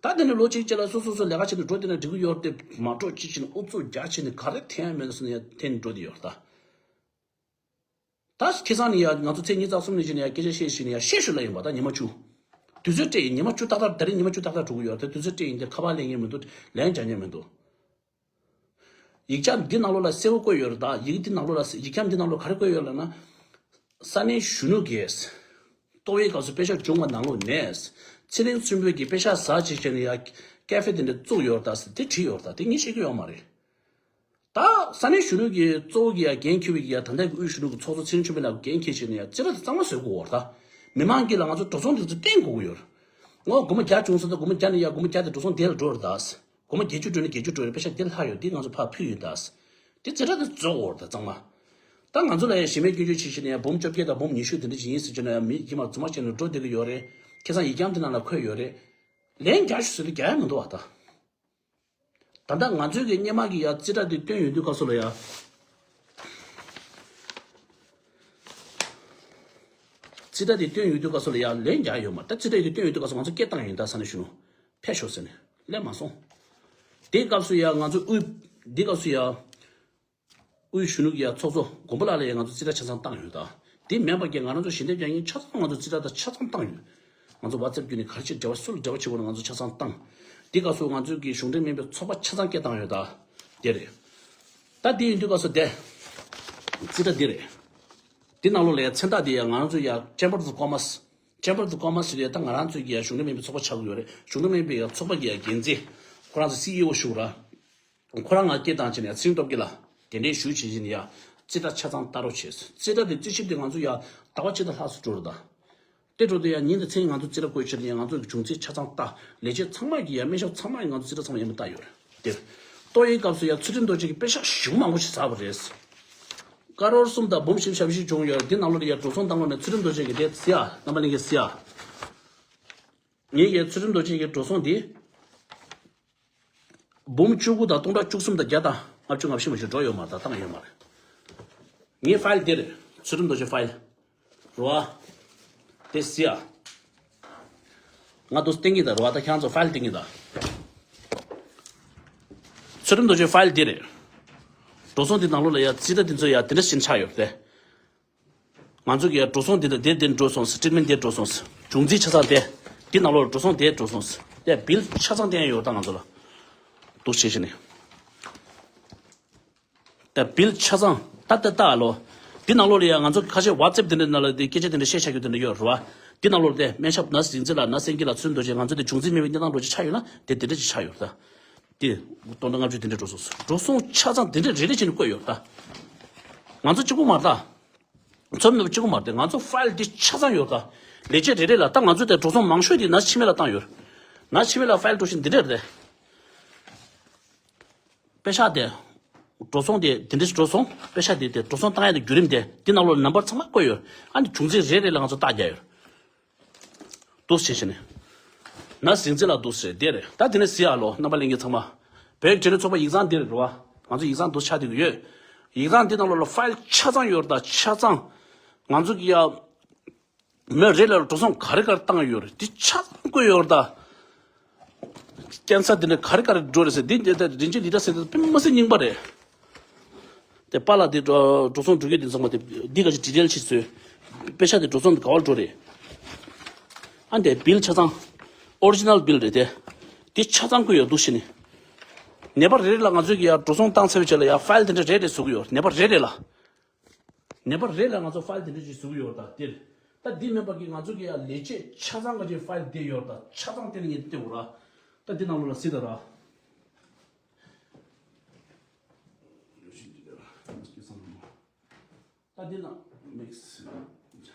ད་དེ་ནས་ལོ་གཅིག་རྗེས་ལ་སོ་སོ་སོ་ལས་ཀ་བྱེད་དུ་འགྲོ་དེ་ན་འགྲིག་གི་ཡོད་རེད་དེ་མ་འགྲོ་ཅི་བྱེད་ན་ཨུ་ཚུགས་རྒྱག་བྱེད་ནས་ག་རེ་འཐེན་ཡ་མེད་ན་སོང་ན་ཡ་འཐེན་འགྲོ་དེ་ཡོད་རེད་ད། ད་ཁ་སང་ནས་ཡ་ང་ཚོ་ཚེས་ཉི་ཤུ་རྩ་གསུམ་ནས་བྱས་ནས་ཡ་སྐད་ཆ་བཤད་བཞིན་ནས་ཡ་བཤད་ཞུ་ལ་ཡིན་པ། ད་ཉི་མ་བཅུ། དུས་ཚོད་སྤྲད་ཡིན། ཉི་མ་བཅུ་ཏག་ཏག་ད་རེས་ཉི་མ་བཅུ་ཏག་ཏག་འགྲོ་གི་ཡོད་རེད། དུས་ཚོད་སྤྲད་ཡིན་དེ་ཁ་པར་ལེན་མཁན་མི་འདུག་ལན་རྒྱག་མཁན་མི་འདུག་ཡིག་ཆ་འདི་ནང་ལོགས་ལ་གསལ་པོ་བཀོད་ཡོད་རེད་ད། ཡིག་འདི་ནང་ལོགས་ལ་ཡིག་ཆ་འདི་ནང་ལོགས་ག་རེ་བཀོད་ཡོད་ལབ་ན། ས་གནས་གཞོན་ནུ་གིས་ ཏོག་དབྱིབས་སྐབས་སུ་པེ་ཤག་བྱུང་བ་ནང་ལོགས་ནས་ཚེ་རིང་ཚོན་དཔོན་གྱིས་པེ་ཤག་ཟ་བྱེད་བྱས་ནས་ཡ་ཀེ་ཧྥེ་དེ་འདྲ་བཙུགས་ཡོད་རེད་ད་ཟེར་དེ་བྲིས་ཡོད་རེད་ད། དེ་ངས་བཤད་ཀྱི་ཡོད་མ་རེད། ད་ས་གནས་གཞོན་ནུ་གི་གཙོ་བོ་གི་ཡ་འགན་འཁྱེར་བའི་གི་ཡ་ད་ལྟ་གི་དབུས་གཞོན་ནུ་གི་ཚོགས་གཙོ་ཚེ་རིང་ཚོན་དཔོན་ལགས་འགན་འཁྱེར་བྱས་ནས་ཡ་རྩིས་ཁྲ་དེ་གཙང་མ་བཟོ་དགོས་ཡོད་རེད་ད། མི་མང་གིས་ལ་ང་ཚོ་འགྲོ་སོང་དེ་ཚོ་བསྟན་དགོས་ཀྱི་ཡོད་རེད། ངོ་སྒོར་མོ་བརྒྱ་བྱུང་ཟེར་ད་སྒོར་མོ་བརྒྱ་ནས་ཡ་སྒོར་མོ་བརྒྱ་དེ་འགྲོ་སོང་དེ་ལ་འགྲོ་རེད་ད། སྒོར་མོ་བརྒྱད་ཅུ་འགྲོ་ནས་བརྒྱད་ཅུ་འགྲོ་རེད། པེ་ཤག་དེ་ལྷག་ཡོད་དེ་ང་ཚོ་ཕར་ཕུལ་ཡོད་ད། དེ་རྩིས་ཁྲ་དེ་རྫོགས་འོར་ད་གཙང་མ། ད་ང་ཚོ་ལ་ཡ་གཞི་མེད་སྐྱོན་བརྗོད་བྱེད་བཞིན་ནས་ཡ་འབུམ་བཅོ་བརྒྱད་དང་འབུམ་ཉི་ཤུ་དེ་འདྲ་ཅིག་ཡིན་ཟེར་བྱས་ན་ཡ་མི་ཁྱིམ་མ་རྫུན་མ་བྱས་ནས་འགྲོ་བསྡད་ཀྱི་ཡོད་རེད། ཁ་སང་ཡིག་རྐྱང་དེ་ནང་ལ་འཁོད་ཡོད་རེད། ལན་རྒྱག་ཤོག་ཟེར་དུས་རྒྱག་ཡ་མི་འདུག་བ་ད། ད་ལྟ་ང་ཚོའི་གི་སྔོན་མ་གི་ཡ་རྩིས་ཁྲ་དེ་བཏོན་ཡོང་དུས་སྐབས་སུ་ལ་ཡ། རྩིས་ཁྲ་དེ་བཏོན་ཡོང་དུས་སྐབས་སུ་ལ་ཡ་ལན་རྒྱག་ཡོད་མ་རེད། ད་རྩིས་ཁྲ་དེ་བཏོན་ཡོང་དུས་སྐབས་སུ་ང་ཚོ་སྐད་བཏང་ཡོད་ད། ས་གནས་གཞོན་ནུ་ཕེབས་ཤོག་ཟེར་ནས་སླེབས་མ་སོང་། དེའི་སྐབས་སུ་ཡ་ང་ཚོ་དབུས་དེའི་སྐབས་སུ་ཡ། དབུས་གཞོན་ནུ་ཡ་ཚོགས་གཙོ་མགོན་པོ་ལགས་ལ་ཡ་ང་ཚོ་རྩིས་ཁྲ་ཆ་ཚང་བཏང་ཡོད་ད། དེ་མིན་པ་ཀྱི་ང་རང་ཚོ་ཞལ་འདེབས་རྒྱག་མཁན་ཆ་ཚང་ང་ཚོ་རྩིས་ཁྲ་དང་ཆ་ཚང་བཏང་ཡོད། ང་ཚོ་WhatsApp་བརྒྱུད་ནས་ག་རེ་བྱེད་འབྲེལ་བ་སུ་ལ་འབྲེལ་བ་བྱེད་དགོས་ན་ང་ཚོ་ཆ་ཚང་བཏང་། དེ་སྐབས་སུ་ང་ཚོའི་གི་གཞུང་འབྲེལ་མིན་པའི་ཚོགས་པ་ཆ་ཚང་སྐད་བཏང་ཡོད་ད། དེ་རེད། ད་དེ་ཡིན་དུས་སྐབས་སུ་དེ། རྩིས་ཁྲ་འདི་རེད། འདི་ནང་ལོགས་ལ་ཡ་མཚན་རྟགས་འདི་ཡ་ང་རང་ཚོ་ཡ་Chamber of Commerce། Chamber of Commerce་ཞེས་ད་ང་རང་ཚོའི་གི་ཡ་གཞུང་འབྲེལ་མིན་པའི་ཚོགས་པ་ཆགས་ཀྱི་ཡོད་རེད། གཞུང་འབྲེལ་མིན་པའི་ཡ་ཚོགས་པ་གི་ཡ་འགན་འཛིན། ཁོ་རང་ཚོ་CEO་ཞུ་ར། ཁོ་རང་ང་སྐད་བཏང་བྱས་ནས་ཚེ་རིང་སྟོབས་རྒྱལ་ལ་དེ་འདྲའི་ཞུ་བྱེད་བཞིན་ཡ་རྩིས་ཁྲ་ཆ་ཚང་ལྟ་རོགས་བྱས། རྩིས་ཁྲ་དེ་རྩིས་ཞིབ་དེ་ང་ཚོ་ཡ་ཟླ་བ་གཅིག་དང་ལྷག་སུ་འགྲོ་རེད་ད། དེ་འགྲོ་དུས་ཡ་ཉིན་དང་མཚན་ང་ཚོ་རྩིས་ཁྲ་བཀོད་བྱས་ནས་ང་ཚོ་གི་བྱུང་རྩིས་ཆ་ཚང་ལྟ། ལས་བྱེད་ཚང་མ་གི་ཡ་སྨན་ཞབས་ཚང་མ་ཡི་ང་ཚོ་རྩིས་ཁྲ་ཚང་མ་ཡན་པ་ལྟ་ཡོད་རེད་དེ། ཏོག་དབྱིབས་སྐབས་སུ་ཡ་ཚུལ་ཁྲིམས་རྡོ་རྗེ་གི་པེ་ཤག་ཞེ་པོ་མང་པོ་ཞིག་ཟ་བ་རེད། ཀ་རོར་གསུམ་དང་འབུམ་བཞི་བཅུ་ཞེ་བཞི་བྱུང་ཡོད་རེད། འདི་ནང་ལོགས་ལ་ཡ་འགྲོ་སོང་བཏང་ལོག་ནས་ཚུལ་ཁྲིམས་རྡོ་རྗེ་གི་དེ་ཟེར་ཡ་རྣམ་པ་ལྷན་རྒྱས་ཟེར་ཡ། ངེད་ཀྱི་ཚུལ་ཁྲིམས་རྡོ་རྗེ་གི་འགྲོ་སོང་འདི། འབུམ་བཅུ་དགུ་དང་སྟོང་ཕྲག་བཅུ་གསུམ་དང་བརྒྱ་དང་ལྔ་བཅུ་ང་བཞི་མ་ཞིག་འགྲོ་ཡོད་མ་རེད་ད། བཏང་ཡོད་མ་རེད། ངའི་ཕའིལ་འདིར་ཚུལ་ཁྲིམས་རྡོ་རྗེ་ཕའིལ་རེད་བ། དེ་ཟེར་ཡ། ང་དུ་སྟེང་གི་ད་རེད་བ། ད་ཁྱེད་ཚོ་ཕའིལ་སྟེང་གི་ད། ཚུལ་ཁྲིམས་རྡོ་རྗེ་ཕའིལ་འདི་རེད། འགྲོ་སོང་འདི་ནང་ལོགས་ལ་ཡ་རྩིས་ཁྲ་འདི་ཚོ་ཡ་དེ་འདྲ་ཞིག་ཆགས་ཡོད་རེད་དེ། ང་ཚོ་གི་འགྲོ་སོང་དེ་དང་དེ་དེ་འགྲོ་སོང་། སི་ཊེཊ་མེན་ཊི་དེ་འགྲོ་སོང་། བྱུང་རྩིས་ཆ་ཚང་དེ། དེ་ནང་ལོགས་འགྲོ་སོང་དེ་འགྲོ་སོང་། དེ་བིལ་ཆ་ཚང་བསྟན་ཡོད་ད་ང་ཚོ་ལ། འདུག་བྱེད་བྱེད་ནས། དེ་བིལ་ཆ་ཚང་ད་ལྟ་ལྟ་ལོ། དེ་ནང་ལོགས་ལ་ཡ་ང་ཚོ་ཁ་ཤས་ཝ་ཊི་སེབ་དེ་འདྲ་ནང་ལ་དེ་སྐད་ཆ་དེ་འདྲ་བཤད་བྱ་རྒྱུ་དེ་འདྲ་ཡོད་རེད་བ། དེ་ནང་ལོགས་དེ་སྨན་ཞབས་ན་སིང་རྩེ་ལ་ན་སེང་གེ་ལ་ཚུལ་འདོད་ཅེས་ང་ཚོ་དེ་བྱུང་རྩིས་མེད་པའི་གནས་སྟངས་འགྲོ་ཅེས་ཆགས་ཡོད་ན་དེ་དེ་འདྲ་ཅིག་ཆགས་ཡོད་རེད་ད། དེ་སྟོང་ཕྲག་ལྔ་བཅུ་དེ་འདྲ་འགྲོ་སོང་། འགྲོ་སོང་ཆ་ཚང་དེ་འདྲ་རེ་རེ་བྱས་ནས་བཀོད་ཡོད་རེད་ད། ང་ཚོ་གཅིག་པུ་མ་རེད་ད། ཚོད་མེད་པ་གཅིག་པུ་མ་རེད་དེ། ང་ཚོ་ཕའིལ་འདི་ཆ་ཚང་ཡོད་ད། ལས་བྱེད་རེ་རེ་ལ་ད་ང་ཚོ་དེ་འགྲོ་སོང་མང་ཤོས་དེ་ན་ཕྱི་མི་ལ་བཏང་ཡོད། ན་ཕྱི་མི་ལ་ཕའིལ་འགྲོ་བཞིན་འདི་འདྲ་རེད་དེ། པེ་ཤག་དེ། འགྲོ་སོང་དེ་དེ་འདྲ་ཞིག་འགྲོ་སོང་། པེ་ཤག་དེ་དེ་འགྲོ་སོང་བཏང་ཡ་དེ་བརྒྱུད་རིམ་དེ་དེ་ནང་ལོགས་ནམ་བར་ཚང་མ་བཀོད་ཡོད། ཨ་ནི་བྱུང་རྩིས་རེ་རེ་ལ་ང་ཚོ་རྟགས་རྒྱག་ཡོད། འདུག་བྱེད་བྱེད་ནས། ན་སིང་རྩེ་ལ་འདུག་ཟེར་དེ་རེད་ད། དེ་ནས་ཟེར་ཡ་ལོ་རྣམ་པ་ལྷན་རྒྱས་ཚང་མ། བོད་འབྲེལ་ཡོད་ཚོགས་པ་ཡིག་ཚང་འདི་རེད་རོ་བ། ང་ཚོ་ཡིག་ཚང་འདུག་ཆགས་བསྡད་ཀྱི་ཡོད། ཡིག་ཚང་འདི་ནང་ལོགས་ལ་ཕའིལ་ཆ་ཚང་ཡོད་རེད་ད་ཆ་ཚང་། ང་ཚོ་གི་ཡ། མི་རེ་ལ་འགྲོ་སོང་ག་རེ་ག་རེ་བཏང་ཡོད་རེད་དེ་ཆ་ཚང་བཀོད་ཡོད་རེད་ད། ཀན་སར་དེ་འདྲ་ག་རེ་ག་རེ་འགྲོ་རེད་ཟེར་དེ་འདི་ལྟ་རིན་ཆེན་ལི་ཏ་ཟེར་དེ་དཔེ་མི་སྲིད་རྙིང་པ་རེད། དེ་པཱ་ལགས་དེ་འགྲོ་འགྲོ་སོང་འགྲོ་རྒྱུ་དེ་ཚང་མ་དེ་འདི་ག་ཅིག་ཌི་ཊེལ་ཞིག་བཟོས། པེ་ཤག་དེ་འགྲོ་སོང་དེ་ག་བར་འགྲོ་རེད། ཨ་འདི་བིལ་ཆ་ཚང་། ཨོ་རི་ཇི་ནལ་བིལ་རེད་དེ། དེ་ཆ་ཚང་བཀོད་ཡོད་འདུག་ཤི་ནི། ནད་པ་རེ་རེ་ལ་ང་ཚོས་ཀྱི་ཡ་འགྲོ་སོང་བཏང་ཚར་བའི་རྗེས་ལ་ཡ་ཕའིལ་དེ་འདྲ་རེ་རེ་བཟོ་གི་ཡོད་ནད་པ་རེ་རེ་ལ། ནད་པ་རེ་ལ་ང་ཚོ་ཕའིལ་དེ་འདྲ་ཞིག་བཟོ་གི་ཡོད་ད་དེ། ད་འདི་མིན་པ་གི་ང་ཚོ་གི་ཡ་ལས་བྱེད་ཆ་ཚང་ག་ཅིག་ཕའིལ་དེ་ཡོད་ད་ཆ་ཚང་དེ་ནི་ངས་བལྟས་འོ་ར། ད་འདི་ནང་ལོགས་ལ་སྲིད་ད་ར། ད་འདི་ན་མིག་སི།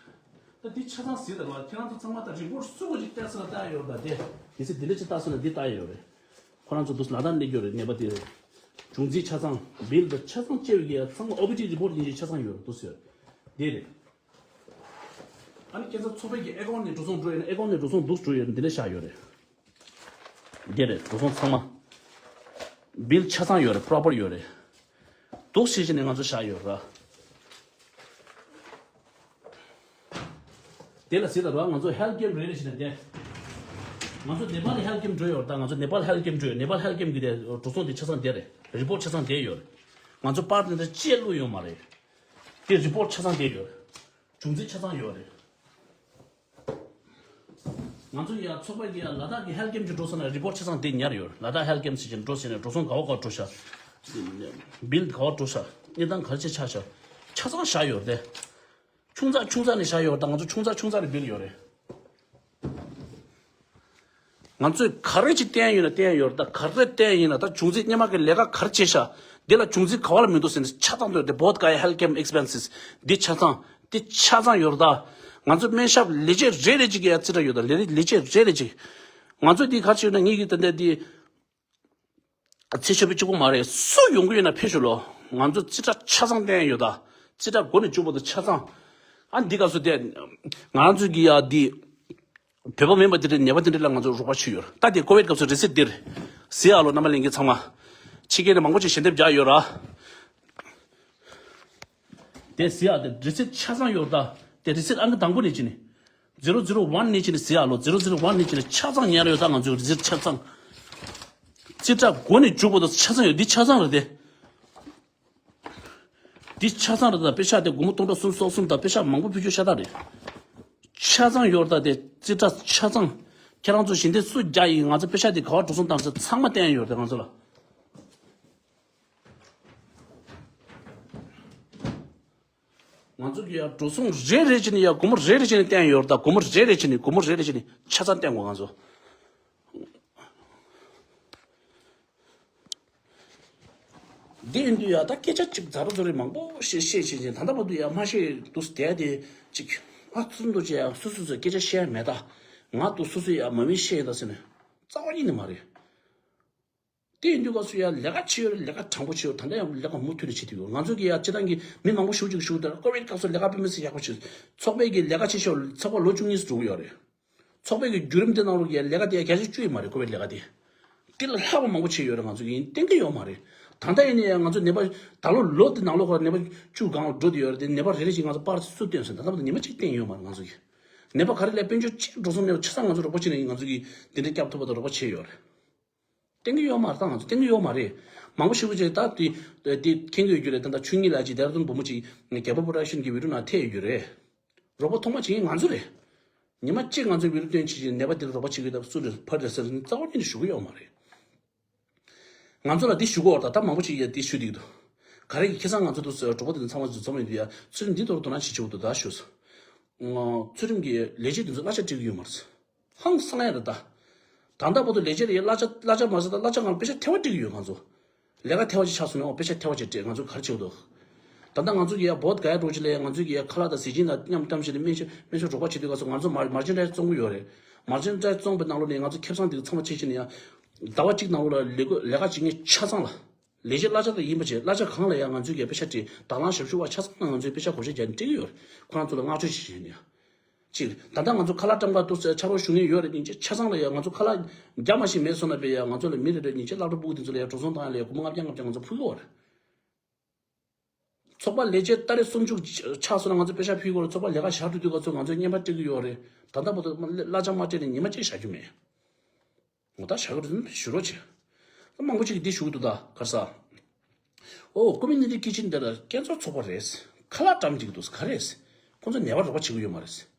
ད་འདི་ཆ་ཚང་ཟེར་ད་ར་ཁྱེད་རང་ཚོ་ཚང་མ་ད་རི་པོར་སུ་གོ་ཅིག་བལྟས་ས་ལ་ལྟ་ཡོད་ད་དེ། དེ་ཚེ་འདི་འདྲ་ཅིག་ལྟ་ས་ན་འདི་ལྟ་ཡོད་རེད། ཁོ་རང་ཚོ་འདུག་ལ་དྭགས་སླེབས་ཡོད་རེད་ནད་པ་དེ་རེད། བྱུང་རྩིས་ཆ་ཚང་བིལ་དང་ཆ་ཚང་བཅས་པའི་གི་ཚང་མ་ཨོ་པི་ཌི་རི་པོར་ཡིན་ཅིག་ཆ་ཚང་ཡོད་རེད་འདུག་ཟེར། འདི་རེད། ཨ་ནི་ཁྱེད་ཚོ་ཚོགས་པའི་གི་ཨེ་ཀོན་ནས་འགྲོ་སོང་འགྲོ་ཡོད་ན་ཨེ་ཀོན་ནས་འགྲོ་སོང་འདུག་འགྲོ་ཡོད་ན་འདི་འདྲ་བཞག་ཡོད་རེད། འདི་རེད་འགྲོ་སོང་ཚང་མ། བིལ་ཆ་ཚང་ཡོད་རེད་པོ་རོ་པར་ཡོད་རེད། འདུག་ཤེས་བྱས་ནས་ང་ཚོ་བཞག་ཡོད་ར། དེ་ལ་ཟེར་ད་ར་ང་ཚོ་ཧེལ་ཐི་ཀེམ་རེད་རེད་ཞེས་ནས་བསྡད། ང་ཚོ་ནེ་པཱལ་ཧེལ་ཐི་ཀེམ་འགྲོ་ཡོད་རེད་ད། ང་ཚོ་ནེ་པཱལ་ཧེལ་ཐི་ཀེམ་འགྲོ་ཡོད། ནེ་པཱལ་ཧེལ་ཐི་ཀེམ་གི་དེ་འགྲོ་སོང་དེ་ཆ་ཚང་དེ་རེད། རི་པོར་ཆ་ཚང་དེ་ཡོད་རེད། ང་ཚོ་པར་དེ་འདྲ་ཅི་བླུགས་ཡོད་མ་རེད། དེ་རི་པོར་ཆ་ཚང་དེ་ཡོད་རེད། བྱུང་རྩིས་ཆ་ཚང་ཡོད་རེད། ང་ཚོ་ཡ་ཚོགས་པ་གི་ཡ་ལ་དྭགས་ཀྱི་ཧེལ་ཐི་ཀེམ་གྱི་འགྲོ་ས་ན་རི་པོར་ཆ་ཚང་དེ་ཉར་ཡོད། ལ་དྭགས་ཧེལ་ཐི་ཀེམ་ཟེར་གྱི་འགྲོ་ཟེར་ནས་འགྲོ་སོང་ག་བ་ག་འགྲོ་ཤག་བིལ་ག་བ་འགྲོ་ཤག་གནས་སྟངས་ག་རེ་ཆགས་ཤག་ཆ་ཚང་བཞག་ཡོད་རེད། ཆུང་ཙག་ཆུང་ཙག་ནས་བཞག་ཡོད་རེད། ད་ང་ཚོ་ཆུང་ཙག་ཆུང་ཙག་ནས་བིལ་ཡོད་རེད། ང་ཚོས་ག་རེ་ཅིག་བསྟན་ཡོད་ན་བསྟན་ཡོད་རེད། ད་ག་རེ་བསྟན་ཡིན་ན་ད་བྱུང་རྩིས་སྔོན་མ་གི་ལས་ཀ་ག་རེ་བྱས་ཤག་འདི་ལ་བྱུང་རྩིས་ག་བ་ལ་མི་འདུག་ཟེར་ནས་ཆ་ཚང་འདོད་དེ་Bodh Gaya Health Camp Expenses འདི་ཆ་ཚང་། འདི་ཆ་ཚང་ཡོད་རེད། ད་ང་ཚོ་སྨན་ཞབས་ལས་བྱེད་རེ་རེ་ཅིག་གི་ཡ་རྩིས་ཁྲ་ཡོད། ད་ལས་ལས་བྱེད་རེ་རེ་ཅིག་ང་ཚོ་འདི་ག་རེ་བྱས་ཡོད་ན་ངེད་ཀྱི་ད་ལྟ་འདི། ཚེ་ཤོ་པི་གཅིག་པོ་མ་རེད། སུ་ཡོང་གི་ཡོད་ན་ཕེབས་ཤོག་ལོ། ང་ཚོ་རྩིས་ཁྲ་ཆ་ཚང་བསྟན་ཡོད་ད། རྩིས་ཁྲ་འགོ་ནས་མཇུག་བར་དུ་ཆ་ཚང་། ཨ་འདི་སྐབས་སུ་དེ། ང་རང་ཚོ་གི་ཡ་འདི། བོད་པ་མིན་པ་དེ་འདྲའི་ནད་པ་དེ་འདྲ་ལ་ང་ཚོ་རོགས་པ་བྱས་ཡོད། ད་དེ་ཀོ་བིད་སྐབས་སུ་རི་སིབ་འདིར། གཟིགས་ཨ་ལོ་རྣམ་པ་ལྷན་རྒྱས་ཚང་མ། ཕྱི་རྒྱལ་ནས་མང་པོ་ཅིག་ཞལ་འདེབས་རྒྱག་ཡོད་ར། དེ་གཟིགས་ཨ་དེ་རི་སིབ་ཆ་ཚང་ཡོད་ད། དེ་རི་སིབ་ཨང་ཀི་དང་པོ་ནས་ཅི་ནས། zero zero one ནས་ཅི་ནས་གཟིགས་ཨ་ལོ། zero zero one ནས་ཅི་ནས་ཆ་ཚང་ཉར་ཡོད་ད། ང་ཚོའི་རི་སིབ་ཆ་ཚང་། རྩིས་ཁྲ་འགོ་ནས་མཇུག་བར་དུ་ཆ་ཚང་ཡོད། འདི་ཆ་ཚང་རེད་དེ། འདི་ཆ་ཚང་རེད་ད། པེ་ཤག་དེ་སྒོར་མོ་སྟོང་ཕྲག་གསུམ་སོ་གསུམ་དང་པེ་ཤག་མང་པོ་ཕུལ་རྒྱུ་ཤ་སྟག་རེད། ཆ་ཚང་ཡོད་ད་དེ་རྩིས་ཁྲ་ཆ་ཚང་། ཁྱེད་རང་ཚོ་ཞལ་འདེབས་སུ་རྒྱག་ཡིན། ང་ཚོ་པེ་ཤག་དེ་ག་བར་འགྲོ་སོང་བཏང་ཟེར་ཚང་མ་བསྟན་ཡོད་རེད་ང་ཚོ་ལ། ང་ཚོ་གི་ཡ་འགྲོ་སོང་རེ་རེ་བྱས་ནས་ཡ་སྒོར་མོ་རེ་རེ་བྱས་ནས་བསྟན་ཡོད་རེད་ད། སྒོར་མོ་རེ་རེ་བྱས་ནས་སྒོར་མོ་རེ་རེ་བྱས་ནས་ཆ་ཚང་བསྟན་དགོས་ང་ཚོ། འདི་ཡིན་དུས་ཡ་ད་སྐད་ཆ་གཅིག་ཛ་རུ་ཛུ་རུ་མང་པོ་བཤད་བཤད་བཤད་བྱས་ད་ལྟ་བར་དུ་ཡ་མ་བཤད་འདུག་བསྡད་དེ་གཅིག་ཨ་ཚུར་འདུག་ཅེ་ཡ་སོ་སོ་སོ་སྐད་ཆ་བཤད་ཡ་མེད་ད། ང་འདུག་སོ་སོ་ཡ་མ་མི་བཤད་ཡིན་ད་ཟེར་ནས་རྩ་བ་ཉིད་ནས་མ་རེད། དེ་ཡིན་དུས་སྐབས་སུ་ཡ་ལས་ཀ་བྱེད་ཡོད་རེད། ལས་ཀ་དྲང་པོ་བྱེད་ཡོད། ད་ལྟ་ཡང་ལས་ཀ་མུ་མཐུད་ནས་བྱེད་ཐུབ་ཡོད། ང་ཚོ་གི་ཡ་སྤྱི་བཏང་གི་མི་མང་པོ་ཞེ་པོ་ཅིག་ཞུ་དེར་ཀོ་བིད་སྐབས་སུ་ལས་ཀ་དཔེ་མི་སྲིད་ཡག་པོ་བྱེད། ཚོགས་པའི་གི་ལས་ཀ་བྱེད་ཤོག་ཚོགས་པ་ལོ་བཅུ་གཉིས་སུ་འགྲོ་གི་ཡོད་རེད། ཚོགས་པའི་གི་བརྒྱུད་རིམ་དེ་ནང་ལོགས་ཀྱི་ལས་ཀ་དེ་ཡ་བརྒྱ་ཆ་བཅུ་ཡི་མ་རེད། ཀོ་བིད་ལས་ཀ་དེ། དེ་ལས་ལྷག་པ་མང་པོ་བྱེད་ཡོད་རེད། ང་ཚོ་གི་ཡིན་གཏན་གི་ཡོད་མ་རེད། ད་ལྟ་ཡིན་ནའི་ཡང་ང་ཚོ་ནད་པ་ད་ལོ་ལོ་དེ་ནང་ལོགས་ཁོ་ནད་པ་བཅུ་སྒང་ལ་འགྲོ་བསྡད་ཡོད་རེད་དེ། ནད་པ་རེ་རེ་བཞིན་ང་ཚོ་པར་སུ་བསྟན་སོང་། ད་ལྟ་བར་དུ་ཉི་མ་གཅིག་བསྟན་ཡོད་མ་རེད་ང་ཚོ་གི། ནད་པ་ག་རེ་ལས་དཔལ་འབྱོར་གཅིག་འགྲོ་སོང་མེད་པ་ཆ་ཚང་ང་ཚོ་རོགས་པ་བྱེད་ནས་ང་ཚོ་གི་དེ་འདྲ་སྐྱབས་ཐུབ་པ་དང་རོགས་པ་བྱས་ཡོད་རེད། བསྟན་གི་ཡོད་མ་རེད། ད་ང་ཚོ་བསྟན་གི་ཡོད་མ་རེད། མང་པོ་ཞེ་པོ་ཅིག་ད་དེ་དེ་མཁྱེན་གི་ཡོད་རྒྱུ་རེད། ད་ད་ཆོས་ཉིད་ལགས་ཀྱིས་ལྡེ་ར་ལྡུན་བུ་མོ་ཅིག་རྒྱལ་པོ་པོ་རོ་ཌག་ཤན་གྱི་བི་ཌིའོ་ནང་ཐེབས་ཡོད་རྒྱུ་རེད། རོགས་པ་ཐོག་མ་བྱེད་མཁན་ང་ཚོ་རེད། ཉི་མ་གཅིག་ང་ཚོའི་བི་ཌིའོ་སྟོན་བྱེད་ཀྱི་ནད་པ་དེར་རོགས་པ་བྱེད་ཀྱི་ད་སུ་རེད་ཕར་རེད་ཟེར་ནས་རྩ་བ་ཉིད་ནས་ཞུ་གི་ཡོད་མ་རེད། ང་ཚོ་ལ་འདི་ཞུ་གི་ཡོད་རེད། ད་ད་མང་པོ་ཞིག་ཡ་འདི་ཞུ་བསྡད་ཀྱི་འདུག་ག་རེ་གི་ཁ་སང་ང་ཚོ་འདུག་ཟེར་གྲོགས་པོ་དེ་ཚོ་ཚང་མ་འཛོམས་ཡོད་དུས་ཡ་ཚུལ་འདི་ཐོག་ཏུ་དོ་སྣང་བྱེད་ཆོག་འདུག་ད་ཞུ་སོང་། ཚུལ་ཁྲིམས་ཀྱི་ལས་བྱེད་དེ་ཚོ་གླ་ཆ་སྤྲད་ཀྱི་ཡོད་མ་རེད། ཧང་སང་ཡ་རེད་ད། ད་ལྟ་བར་དུ་ལས་བྱེད་ལ་ཡ་གླ་ཆ་གླ་ཆ་མ་ཟད་ད་གླ་ཆ་སྒང་ལ་པེ་ཤ་ཐེ་བ་སྤྲད་ཀྱི་ཡོད་ང་ཚོ། ལས་ཀ་ཐེ་བ་ཅིག་ཆགས་སོང་ན་ཨོ་པེ་ཤ་ཐེ་བ་ཅིག་སྤྲད། ང་ཚོས་ག་རེ་བྱེད་དགོས་འདུག་ད་ལྟ་ང་ཚོ་གི་ཡ་བོད་ག་ཡ་འགྲོ་ཅི་ལ་ཡ་ང་ཚོ་གི་ཡ་ཁ་ལག་དང་ཟས་སྦྱིན་དང་མཉམ་གཏམ་བྱས་ནས་སྨན་ཞབས་སྨན་ཞབས་རོགས་པ་བྱེད་དུས་སྐབས་སུ་ང་ཚོ་མར་མར་ཅན་ཌའི་སི་བཙོང་གི་ཡོད་རེད། མར་ཅན་ཌའི་སི་བཙོང་པའི་ནང་ལོགས་ནས་ང་ཚོ་ཁེ་བཟང་དེ་ཚང་མ་ཕྱེ་ཕྱེ་ནས་ཡ་ཟླ་བ་གཅིག་ནང་ལོགས་ལ་ལས་ཀ་ལས་ཀ་བྱེད་མཁན་ཆ་ཚང་ལ་ལས་བྱེད་གླ་ཆ་དང་ཡིན་པ་བྱས་གླ་ཆ་གང་ལ་ཡ་ང་ཚོས་ཀྱི་པེ་ཤ་སྤྲད། དང་བླངས་ཞབས་ཞུ་བ་ཆ་ཚང་ལ་ང་ཚོས་པེ་ཤ་བགོ་བཤའ་བརྒྱབ་ནས་སྤྲད་ཀྱི་ཡོད་རེད། ཁོ་རང་ཚོ་ལ་བསྔགས་བརྗོད་བྱེད་བྱས་ནས་ཡ། གཅིག་ད་ལྟ་ང་ཚོ་ཁ་ལག་བཀྲམ་ག་ཏུ་ཕྱག་རོགས་ཞུ་མཁན་ཡོད་རེད། སྙིང་རྗེ་ཆ་ཚང་ལ་ཡ་ང་ཚོ་ཁ་ལག་རྒྱ་མ་ཞིག་མེད་སོང་ན་པས་ཡ་ང་ཚོ་ལ་མི་རེ་རེ་སྙིང་རྗེ་སློབ་གྲྭ་ཕྲུ་གུ་དེ་ཚོ་ལ་ཡ་འགྲོ་སོང་བཏང་ཡ་ལ་ཡ་སྒོར་མོ་ལྔ་བརྒྱ་ལྔ་བརྒྱ་ང་ཚོ་ཕུལ་གི་ཡོད་རེད། ཚོགས་པ་ལས་བྱེད་ཏ་རིག་སུམ་ཅུ་ཆགས་སོང་ན་ང་ཚོ་པེ་ཤ་ཕུལ་གི་ཡོད་རེད། ཚོགས་པ་ལས་ཀ་བཞག་འགྲོ་དུས་ང་ཚོ་ང་ཚོས་རྔན་པ་སྤྲད་ཀྱི་ཡོད་རེད། ད་ལྟ་བར་དུ་གླ་ཆ་མ་སྤྲད་ནས་ཉི་མ་གཅིག་བཞག་རྒྱུ་མེད། ངོ་ཐག་བཞག་གི་རེད་ཞུ་རོགས་བྱེད། ད་མང་པོ་ཅིག་གིས་འདི་ཞུ་གི་འདུག་ད་ག་རེ་ཟ། ཨོ་ཀོ་མིའུ་ནི་ཊི་ཀི་ཆེན་འདི་ལ་ཁྱེད་ཚོ་ཚོགས་པ་རེད། ཁ་ལག་བཀྲམ་གྱི་འདུག་ག་རེ་རེད། ཁོང་ཚོ་ནད་པ་རོགས་པ་བྱེད་ཀྱི་ཡོད་མ་རེད།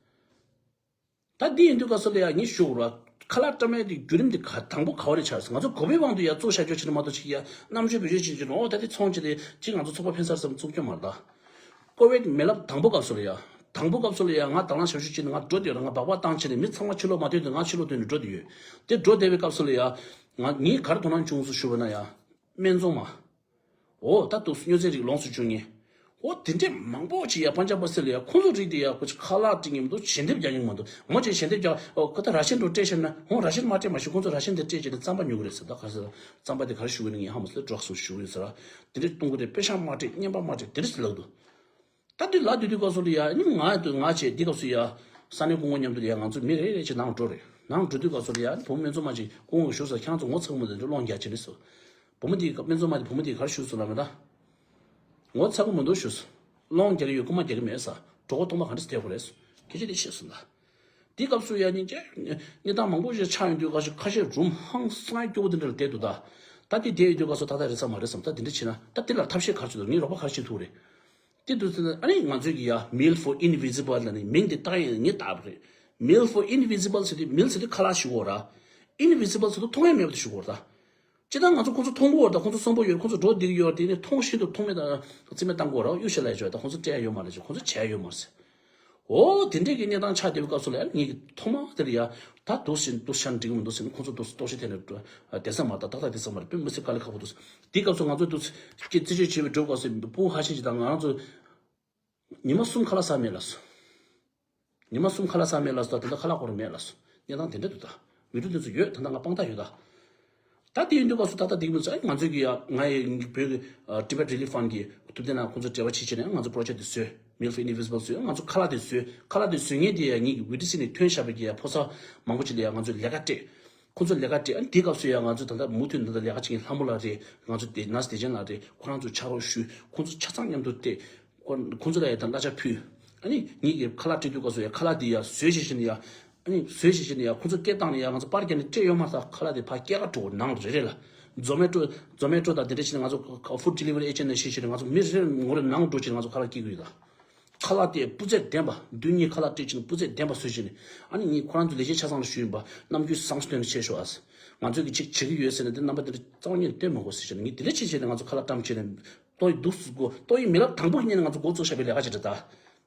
ད་འདི་ཡིན་དུས་སྐབས་སུ་ལ་ཡ་ངས་ཞུ་དགོས་ར། ཁ་ལག་བཀྲམ་ཡ་དེ་བརྒྱུད་རིམ་དེ་ག་དང་པོ་ག་བ་ནས་ཆགས་སོང་། ང་ཚོ་གོ་བའི་དབང་དུ་ཡ་བཙོག་བཞག་རྒྱུ་བྱས་ན་མ་གཏོགས་ཅིག་ཡ་རྣམ་དཔྱོད་བེད་སྤྱོད་བྱེད་ཀྱི་རེད། ཨོ་ད་དེ་ཚོང་བྱེད་དེ་ཅིག་ང་ཚོ་ཚོགས་པ་ཕན་སར་བསམ་བཙུགས་རྒྱུ་མ་རེད་ད། ཀོ་བིད་མེ་རླབས་དང་པོ་སྐབས་སུ་ལ་ཡ། དང་པོ་སྐབས་སུ་ལ་ཡ་ང་དང་བླངས་ཞབས་ཞུ་བྱས་ནས་ང་འགྲོ་བསྡད་ཡོད་ར། ང་སྦག་སྦག་བཏང་བྱས་ནས་མི་ཚང་མ་ཕྱི་ལོགས་མ་སྡོད་དུས་ང་ཕྱི་ལོགས་སྡོད་ནས་འགྲོ་བསྡད་ཡོད། དེ་འགྲོ་བསྡད་པའི་སྐབས་སུ་ལ་ཡ། ང་ངས་ག་རེ་དོ་སྣང་བྱུང་སོང་ཞུ་བ་ན་ཡ། སྨན་བཙོང་མ། འོ་ད་དུ་སྨྱོ་རྫས་རིགས་ལོངས་སུ་སྤྱོད་མཁན། འོ་དེ་འདྲས་མང་པོ་ཅིག་ཡ་པན་ཇབ་པ་སི་ལ་ཡ་ཁོང་ཚོ་རིགས་དེ་ཡ་ཁོ་ཅིག་ཁ་ལག་སྤྲད་མཁན་མི་འདུག་ཞལ་འདེབས་རྒྱག་མཁན་མི་འདུག་མོ་ཅིག་ཞལ་འདེབས་རྒྱག་ཨོ་ཁོ་ད་ར་ཤན་འགྲོ་སྤྲད་ཤེས་ན་ཧོ་ར་ཤན་མ་སྤྲད་མ་ཤེས། ཁོང་ཚོ་ར་ཤན་དེ་སྤྲད་བྱས་ནས་རྩམ་པ་ཉོ་གི་རེད་ཟེར། ད་ག་རེ་ཟེར་རྩམ་པ་དེ་ག་རེ་ཞུ་གི་ནི་ངས་ཧ་མ་སོང་ཌ་རག་སུ་ཞུ་གི་ཡོད་ཟེར། དེ་འདྲས་གཏོང་གི་རེད། པེ་ཤ་མ་སྤྲད་རྔན་པ་མ་སྤྲད་དེ་འདྲས་ཟེར་ལབ་འདུག་ད་དེ་ལབ་དུས་དུས་སྐབས་སུ་ལ་ཡ་ནི་ང་དུ་ང་བྱས་འདི་སྐབས་སུ་ཡ། ས་གནས་སྐུ་ངོ་མཉམ་དུ་ཡ་ང་ཚོ་མི་རེ་རེ་ཅིག་ནང་འགྲོ་རེད། ནང་འགྲོ་དུས་སྐབས་སུ་ལ་ཡ་བུ་མོ་སྨན་བཙོང་མ་ཅིག་སྐུ་ངོ་ཞུ་ས་ཁྱེད་རང་ཚོ་ངོ་ཚ་གི་མི་འདུག་འདི་ལོང་རྒྱག་བྱས་ནས་སོ། བུ་མོ་དེ་སྨན་བཙོང་མ་དེ་བུ་མོ་དེ་ག་རེ་ཞུ་སོང་ལབ་མེད་ད། ངོ་ཚ་གི་མི་འདུག་ཞུ་སོང་། ལོང་རྒྱག་གི་ཡོད་རྐུ་མ་རྒྱག་གི་མེད་ས། གྲོད་ཁོག་སྟོང་པ་ག་འདྲ་སྟེར་དགོས་རེད་སོ། སྐད་ཆ་དེ་བཤད་སོང་ད། དེ་སྐབས་སུ་ཡ་སྙིང་རྗེ། གནས་སྟངས་མང་པོ་ཞིག་ཆགས་ཡོང་དུས་ཁ་ཤས་ཁ་ཤས་རུམ་ཧང་སང་སྐྱོ་བོ་དེ་འདྲ་ལ་བསྡད་འདུག་ད། ད་དེ་བསྡད་ཡོད་དུས་སྐབས་སུ་ད་ད་རེད་ས་མ་རེད་བསམ། ད་དེ་འདྲ་བྱས་ན་ད་དེ་ལ་ཐབས་ཤེས་ག་རེ་བྱེད་ཐུབ། ངས་རོགས་པ་ག་རེ་བྱེད་ཐུབ་རེད། དེ་དུས་ཚོད་ཨ་ནི་ང་ཚོའི་གི་ཡ་Meal for Invisible ལ་ནི་མིང་དེ་བཏགས་ཡིན་ངས་བཏགས་པ་རེད། Meal for Invisible ཟེར་དུས་Meal ཟེར་དུས་ཁ་ལག་ཞུ་གོ་ར། Invisible ཟེར་དུས་མཐོང་ཡ་མེད་པ་དེ་ཞུ་གོ་ར། ད་སྤྱིར་བཏང་ང་ཚོ་ཁོང་ཚོ་མཐོང་གི་ཡོད་རེད། ད་ཁོང་ཚོ་གསོན་པོ་ཡོད་རེད། ཁོང་ཚོ་འགྲོ་བསྡད་ཀྱི་ཡོད་རེད། དེ་ནི་མཐོང་ཤིན་ཏུ་མཐོང་མེད་དང་རྩིས་མེད་བཏང་གི་ཡོད་རེད། གཡུ་ཞལ་ལ་ཡ་ཅོ་ད་ཁོང་ཚོ་སྤྲད་ཡ་ཡོད་མ་རེད་ཅོ། ཁོང་ཚོ་བྱས་ཡ་ཡོད་མ་རེད། འོ་དེ་འདྲས་ཀྱི་གནས་སྟངས་ཆགས་བསྡད་པའི་སྐབས་སུ་ལ་ངས་ཐོག་མ་དེར་ཡ་ད་འདུག་སེ་འདུག་སེ་འགྲིག་མི་འདུག་ཟེར་ནས་ཁོང་ཚོ་འདུག་སེ་ལྟོགས་ཤི་ཐེབས་ནས་བསྡད་ས་མ་རེད། ཏག་ཏག་བསྡད་ས་མ་རེད། དཔེ་མི་སྲིད་དཀའ་ལས་ཁག་པོ་འདུག་དེའི་སྐབས་སུ་ང་ཚོ་འདུག་སེ་རྩད་གཅོད་བྱེད་པའི་འགྲོ་སྐབས་སུ་ཕུ་བོ་ཧ་ཤིན་ཅིག་དང་ང་རང་ཚོ་ཉི་མ་གསུམ་ཁ་ལག་ཟ་མེད་ལབ་སོང་། ཉི་མ་གསུམ་ཁ་ལག་ཟ་མེད་ལབ་སོང་། ད་ལྟ་ཁ་ལག་ཁོ་རང་མེད་ལབ་སོང་། གནས་སྟངས་དེ་འདྲ་འདུག་ད་མི་འགྲོ་དེ་ཚོ་ཡོད། ད་ལྟ་ང་དཔང་རྟགས་ཡོད་ད། ད་དེ་ཡིན་དུས་སྐབས་སུ་ད་ལྟ་འདི་གི་མི་ཚོ་ཨ་ང་ཚོས་ཀྱི་ཡ་ང་ཡི་བོད་ཀྱི་Tibet Relief Fund གི་ཐུབ་བསྟན་ལ་ཁོང་ཚོ་འབྲེལ་བ་བྱེད་བྱས་ནས་ང་ཚོ་project དེ་བཟོས། Meal for India Festival བཟོས། ང་ཚོ་ཁ་ལག་དེ་བཟོས། ཁ་ལག་དེ་བཟོ་མཁན་དེ་ཡ་ངེད་ཀྱི་ཝི་ཊི་སི་ནས་ཐོན་བཞག་པའི་ཀྱི་ཡ་ཕོ་གསར་མང་པོ་ཅིག་ལ་ཡ་ང་ཚོས་ལས་ཀ་སྤྲད། ཁོང་ཚོ་ལས་ཀ་སྤྲད། ཨ་ནི་དེའི་སྐབས་སུ་ཡ་ང་ཚོ་ད་ལྟ་མུ་མཐུད་ད་ལྟ་ལས་ཀ་བྱེད་མཁན་ལྷ་མོ་ལགས་རེད། ང་ཚོ་དེ་ནར་སི་བདེ་ཆེན་ལགས་རེད། ཁོ་རང་ཚོ་ཕྱག་རོགས་ཞུས། ཁོང་ཚོ་ཆ་ཚང་མཉམ་དུ་བལྟས། ཁོ་ཁོང་ཚོ་ལ་ཡ་ད་གླ་ཆ་ཕུལ། ཨ་ནི་ངེད་ཀྱི་ཁ་ལག་སྤྲད་དུས་སྐབས་སུ་ཡ་ཁ་ལག་དེ་ཡ་བཟོས་བྱས་བྱས་ནས་ཡ། ཨ་ནི་བཟོས་བྱས་བྱས་ནས་ཡ་ཁོང་ཚོ་སྐད་བཏང་ནས་ཡ་ང་ཚོ་པར་རྒྱག་ནས་སྤྲད་ཡོད་མ་རེད། ད་ཁ་ལག་དེ་ཕར་སྐྱེལ་ག་འགྲོ་ནང་རེ་རེ་ལ། Zomato Zomato དང་དེ་འདྲ་བྱས་ནས་ང་ཚོ་food delivery agent ནས་བྱས་བྱས་ནས་ང་ཚོ་མི་རེ་རེ་ངོ་རེ་ནང་འགྲོ་བྱས་ནས་ང་ཚོ་ཁ་ལག་སྐྱེལ་གི་ཡོད་ད། ཁ་ལག་དེ་སྤུས་ཚད་ལྡན་པ། མདུན་གཉིས་ཁ་ལག་སྤྲད་བྱས་ནས་སྤུས་ཚད་ལྡན་པ་བཟོས་བྱས་ནས། ཨ་ནི་ངས་ཁོ་རང་ཚོ་ལས་བྱེད་ཆ་ཚང་ལ་ཞུས་ཡིན་པ། རྣམ་འགྱུར་བཟང་སྟོན་བྱས་ཤོག་ཨ། ང་ཚོས་ཀྱི་ཅིག་བྱེད་ཀྱི་ཡོད་ཟེར་ནས་དེ་རྣམ་པ་དེ་འདྲ་རྩ་བ་ཉིད་ནས་སྟོན་མ་དགོས་ཟེར་བྱས་ནས། ངས་དེ་འདྲ་བྱས་བྱས་ནས་ང་ཚོ་ཁ་ལག་བཀྲམ་བྱས་ནས་ཏོག་དབྱིབས་འདུག་སེ་འགོ། ཏོག་དབྱིབས་མི་རབས་དང་པོ་ཡིན་ནས་ང་ཚོ་འགོ་བཙུགས་བཞག་པའི་ལས་ཀ་ཅིག་རེད་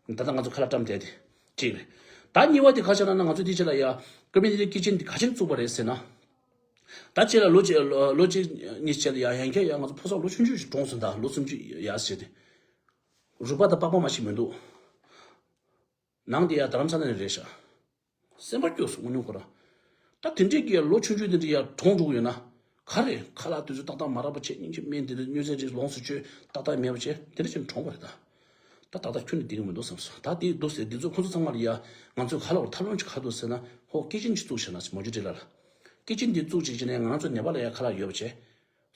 ད། ད་ལྟ་ང་ཚོ་ཁ་ལག་བཀྲམ་བསྡད་དེ་གཅིག་རེད། ད་གཉིས་པ་དེ་ག་རེ་ལབ་ན་ང་ཚོ་དེ་རྗེས་ལ་ཡ་community kitchen དེ་ག་ཅིག་བཙུགས་པ་རེད་ཟེར་ན། ད་རྗེས་ལ་ལོ་གཅིག་ལོ་ལོ་གཅིག་གཉིས་རྗེས་ལ་ཡ་ཡང་བསྐྱར་ཡ་ང་ཚོ་ཕོ་གསར་ལོ་ཆུང་ཆུང་ཞིག་གྲོངས་སོང་ད། ལོ་སུམ་ཅུ་ཡར་བྱས་ཏེ། རུས་པ་དང་པགས་པ་མ་ཞིག་མི་འདུག་ནང་དེ་ཡ་རྡ་རམ་ས་ལ་ནས་རེད་ཤག་སེམས་པ་སྐྱོ་སོང་། དངོས་གནས་ཁོ་རང་། ད་དེ་འདྲས་ཀྱི་ལོ་ཆུང་ཆུང་དེ་འདྲས་ཡ་གྲོངས་འགྲོ་གི་ཡོད་ན། ག་རེ་ཁ་ལག་དུས་ཚོད་ཏག་ཏག་མ་རག་པ་བྱས། སྙིང་རྗེ་སྨན་དེ་འདྲ་སྨྱོ་རྫས་རིགས་ལོངས་སུ་སྤྱོད་ཏག་ཏག་མེད་པ་བྱས་དེ་འདྲ་བྱས་ནས་གྲོངས་པ་རེད་ད། ད་ཏག་ཏག་ཁྱོན་ནས་བསྡད་ཀྱི་མི་འདུག་བསམ་སོང་། ད་དེ་འདུག་ཟེར། འདི་ཚོ་ཁོ་ཚོ་ཚང་མ་ལ་ཡ་ང་ཚོས་ག་ལ་བར་ཐབས་ལམ་ཅིག་ག་འདུག་ཟེར་ན། ཧོ་ཀི་ཅན་ཅིག་བཙུགས་བྱས་ན་ཟེར། མོ་ཇུ་ཊི་ལ་ལ་ཀི་ཅན་འདི་བཙུགས་བྱས་བྱས་ནས་ང་ཚོ་ནེ་པ་ལ་ཡ་ཁ་ལག་ཡོད་པ་བྱས།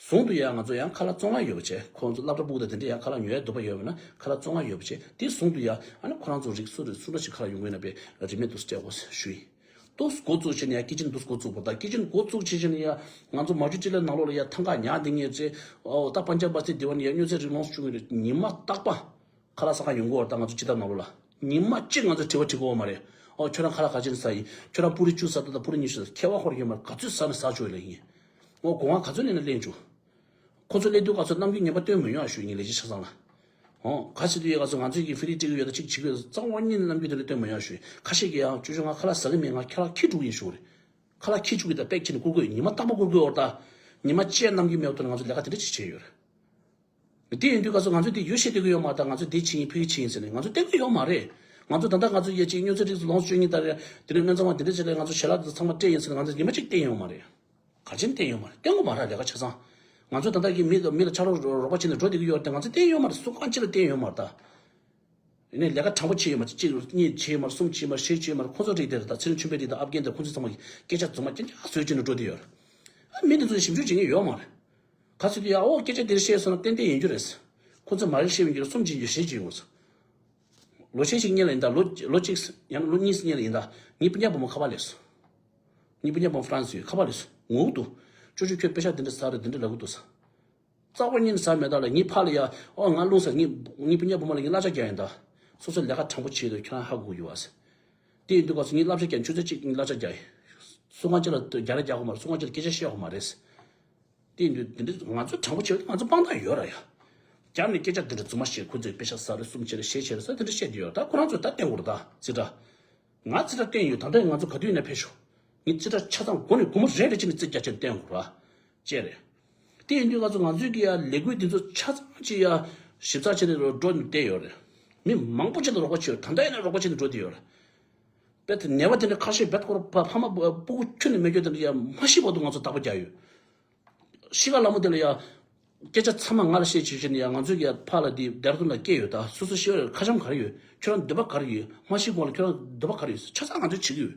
ཟུང་དུ་ཡང་ང་ཚོ་ཡང་ཁ་ལག་བཙོང་ཡ་ཡོད་པ་བྱས། ཁོང་ཚོ་སློབ་གྲྭ་ཕྲུ་གུ་དང་དེ་འདྲ་ཡང་ཁ་ལག་ཉོ་ཡ་འདོད་པ་ཡོད་པ་ན་ཁ་ལག་བཙོང་ཡ་ཡོད་པ་བྱས། དེ་ཟུང་དུ་ཡང་ཨ་ནི་ཁོ་རང་ཚོ་རིགས་སུ་རིགས་སུ་འདྲ་ཞིག་ཁ་ལག་ཡོང་གི་ཡོད་ན་པས་རིན་མེད་དུ་སྤྲད་དགོས་ཞུ་ཡིན། དུ་འགོ་བཙུགས་བྱས་ནས་ཡང་ཀི་ཅན་དུ་འགོ་བཙུགས་པ་དང་། ཀི་ཅན་འགོ་བཙུགས་བྱས་བྱས་ནས་ཡང་ང་ཚོ་མ་ཇུ་ཊི་ལ་ནང་ལོགས་ལ་ཡང་ཐང་ག་ཉག་འདི་ངས་རྩེ། ཨོ་ད་པན་ཇབ་བ་སི་དེ་བ་ནས་ཡང་སྨྱོ་རྫས་རིགས་ལོངས་སུ་སྤྱོད་ཀྱི་རེད། ཉི་མ་རྟག་པ། ཁ་ལག་ཟ་ག་ཡོང་གི་ཡོད་རེད་ད། ང་ཚོ་སྤྱི་ཟླ་ནང་ལོགས་ལ་ཉི་མ་གཅིག་ང་ཚོ་དྲི་བ་དྲི་གི་ཡོད་མ་རེད། ཨོ་ཁྱོད་རང་ཁ་ལག་ག་ཅི་ནས་ཟ་ཡིན། ཁྱོད་རང་པུ་རི་བཅུ་ཟ་འདུག་དང་པུ་རི་ཉི་ཤུ་ཟ། ཁྱད་པར་ཁོ་རང་ཡོད་མ་རེད། ག་ཚོད་ཟ་ནས་ཟ་ཆོག་ལ་ཡིན། ཨོ་སྒོ་ང་ག་ཚོད་ལེན་ན་ལེན་ཆོག་ཁོ་ཚོ་སླེབས་དུས་ག་ཚོད་རྣམ་འགྱུར་ངན་པ་སྟོན་མི་ཡོང་ཨ་ཞུ་ཡིན། ལས་བྱེད་ཆ་ཚང་ལ། ཨོ་ག་ཚོད་དུས་ཡ་ག་ཚོད་ང་ཚོས་ཀྱི་ཧྥི་རི་སྤྲད་ཀྱི་ཡོད་ད་ཅིག་བྱེད་ཀྱི་ཡོད་ད། རྩ་བ་ཉིད་ནས་རྣམ་འགྱུར་དེ་འདྲ་སྟོན་མི་ཡོང་ཨ་ཞུ་ཡིན། ཁ་ཤས་ཀྱིས་ཡང་ཅོ་ཅོ་ང་ཁ་ལག་ཟ་གི་མེད། ང་ཁ་ལག་འཁྱེར་འགྲོ་གི་ཡིན་ཞུ་གི་རེད། ཁ་ལག་འཁྱེར་བཅུག་གི་དང་པེག་བྱས་ནས་བསྐུར་གི་ཡོད་རེད་ད། ཉི་མ་གཅིག་རྣམ་འགྱུར་མེད་པ་ཐོག་ནས་ང་ཚོ་ལས་ཀ་དེ་འདྲ་ཅིག་བྱས་ཡོད་རེད། དེ་ཡིན་དུས་ག་ཚོད་ང་ཚོས་དེ་ཡོད་བཤད་བསྡད་ཀྱི་ཡོད་མ་རེད་ད། ང་ཚོས་དེ་བྱེད་ཀྱི་ཡིན་ཕ་གི་བྱེད་ཀྱི་ཡིན་ཟེར་ནས་ང་ཚོས་བསྟན་གྱི་ཡོད་མ་རེད། ང་ཚོ་ད་ལྟ་ང་ཚོ་ཡ་གཅིག་སྨྱོ་རྫས་རིགས་ལོངས་སུ་སྤྱོད་མཁན་དང་རེད། དེ་ནས་སྨན་ཚང་བ་དེ་འདྲ་བྱས་ལ་ང་ཚོ་ཞལ་ལག་དེ་ཚང་མ་སྤྲད་ཡིན་ཟེར་ནས་ང་ཚོས་ཉི་མ་གཅིག་བསྟན་ཡོད་མ་རེད། ག་ཅན་བསྟན་ཡོད་མ་རེད། བསྟན་གྱི་མ་རེད། ལས་ཀ་ཆ་ཚང་། ང་ཚོ་ད་ལྟ་གི་མི་མི་ལ་ཕྱག་རོགས་རོགས་པ་བྱས་ནས་འགྲོ་བསྡད་ཀྱི་ཡོད་རེད་དེ་ང་ཚོས་བསྟན་ཡོད་མ་རེད། སུ་གང་ཅི་ལ་བསྟན་ཡོད་མ་རེད་ད། ཡིན་ནའི་ལས་ཀ་དྲང་པོ་བྱས་ཡོད་མ་རེད། གཅིག་གཉིས་བྱས་ཡོད་མ་རེད། གསུམ་བྱས་ཡོད་མ་རེད། བཞི་བྱས་ཡོད་མ་རེད། ཁོ་ཚོ་རིགས་དེ་རེད་ད། ཚེ་རིང་ཆོས་འཕེལ་རིགས་དང་ཨབ་རྒན་དང་ཁོ་ཚོ་ཚང་མ་གིས་སྐད་ཆ་རྫུན་མ་རྐྱང་རྐྱང་བཟོས་བྱས་ནས་འགྲོ་བསྡད་ཡོད་རེད། ཨ་མི་དེ་ཚོ་ཞིབ་འཇུག་བྱེད་མཁན་ཡོད་མ་རེད། ག་ཚོད་དུ་ཡ་ཨོ་སྐད་ཆ་དེ་འདྲ་བཤད་སོང་ན་ཏན་ཏན་ཡིན་རྒྱུ་རེད། ཁོ་ཚོས་མ་རེད་བཤད་ཡོང་རྒྱུ་རེད། གསུམ་བྱས་ཡོད་བཤད་ཀྱི་ཡོད་རེད། ལོ་ཤས་ཤིག་སྔོན་ལ་ཡིན་ད། ལོ་ལོ་གཅིག་ཡང་ན་ལོ་གཉིས་སྔོན་ལ་ཡིན་ད། ངའི་སྤུན་ཀྱག་བུ་མོ་ཁ་པར་སླེབས་སོང་། ངའི་སྤུན་ཀྱག་བུ་མོ་ཧྥ་རན་སི་ཡོད། ཁ་པར་སླེབས་སོང་། ངུ་གི་འདུག་ཅོ་ཅོ་ཁྱོད་པེ་ཤག་དེ་འདྲ་ཟ་རེད། དེ་འདྲ་ལབ་གི་འདུག་ཟེར། རྩ་བ་ཉིད་ནས་ཟ་མེད་ད་ལ། ངའི་ཕ་ལ་ཡ་ཨོ་ང་རླུང་ཟ། ངའི་ངའི་སྤུན་ཀྱག་བུ་མོ་ལ་ངས་གླ་ཆ་རྒྱག་ཡིན་ད། སོ་སོ་ལས་ཀ་དྲང་པོ་བྱེད་དུས་ཁྱོད་རང་ཧ་གོ་གི་ཡོད་ཨ་ཟེར། དེ་ཡིན་དུས་ག་ཚོད་ངས་བསླབ་བྱ་རྒྱག་ཆུ་ཚོད་གཅིག་ངས་བསླབ་བྱ་རྒྱག་ཡིན། སུ་གང་ཅི་ལ་རྒྱག་རེས་རྒྱག་གོ་མ་རེད། སུ་གང་ཅི་ལ་སྐད་ཆ་བཤད་གོ་མ་རེད་ཟེར། དེ་ཡིན་དུས་དེ་འདྲ་ང་ཚོ་དྲང་པོ་བྱས་པ་ང་ཚོ་དཔང་རྟགས་ཡོད་ར་ཡ། རྒྱབ་ནས་སྐད་ཆ་དེ་འདྲ་རྫུན་མ་བཤད། ཁོ་ཚོས་པེ་ཤག་ཟ་རེད། གསུམ་བྱས་རེད། བཞི་བྱས་རེད་ཟེར་དེ་འདྲ་བཤད་དེ་ཡོད། ད་ཁོ་རང་ཚོས་ད་བསྟན་དགོས་རེད་ད་རྩིས་ཁྲ། ང་རྩིས་ཁྲ་བསྟན་ཡོད། ད་ལྟ་ང་ཚོ་ག་དུས་ཡིན་ན་ཕེབས་ཤོག་ངས་རྩིས་ཁྲ་ཆ་ཚང་སྒོ་ནས་སྒོར་མོ་རེ་རེ་བྱས་ནས་རྩིས་རྒྱག་བྱས་ནས་བསྟན་དགོས་ར། བཅས་རེད། དེ་ཡིན་དུས་ང་ཚོ་ང་ཚོའི་གི་ཡ་ལས་འགུལ་འདི་ཚོ་ཆ་ཚང་ཅིག་ཡ་ཞིབ་ཚགས་བྱས་ནས་འགྲོ་ནས་བསྡད་ཡོད་རེད། མི་མང་པོ་ཅིག་ལ་རོགས་པ་བྱས་ཡོད། ད་ལྟ་ཡིན་ན་རོགས་པ་བྱས་ནས་འགྲོ་བསྡད་ཡོད་རེད། དཔེ་དེ་ནད་པ་དེ་འདྲ་ཁ་ཤས་རྦད་ཁོ་ར་ཕ་ཕ་མ་སྤུ་གུ་ཁྱོན་ནས་མེད་རྒྱུ་དེ་འདྲ་ཡ་མ་ཤི་བར་དུ་ང་ཚོ་བརྟག་པ་རྒྱག་ཡོད། ཤི་ཁ་ལ་མོ་དེ་ལ་ཡ་སྐད་ཆ་ཚང་མ་ང་ལ་བཤད་བྱས་བྱས་ནས་ཡ་ང་ཚོའི་གི་ཕ་ལ་དེ་ལྡེ་ར་ལྡུན་ལ་སྐྱེས་ཡོད། ད་སོ་སོ་ཤི་བ་ཁ་བྱམས་ག་རེ་ཡོད། ཁྱོད་རང་འདོད་པ་ག་རེ་ཡོད། མ་ཤི་གོང་ལ་ཁྱོད་རང་འདོད་པ་ག་རེ་ཡོད། ཆ་ཚང་ང་ཚོས་བྱེད་ཀྱི་ཡོད།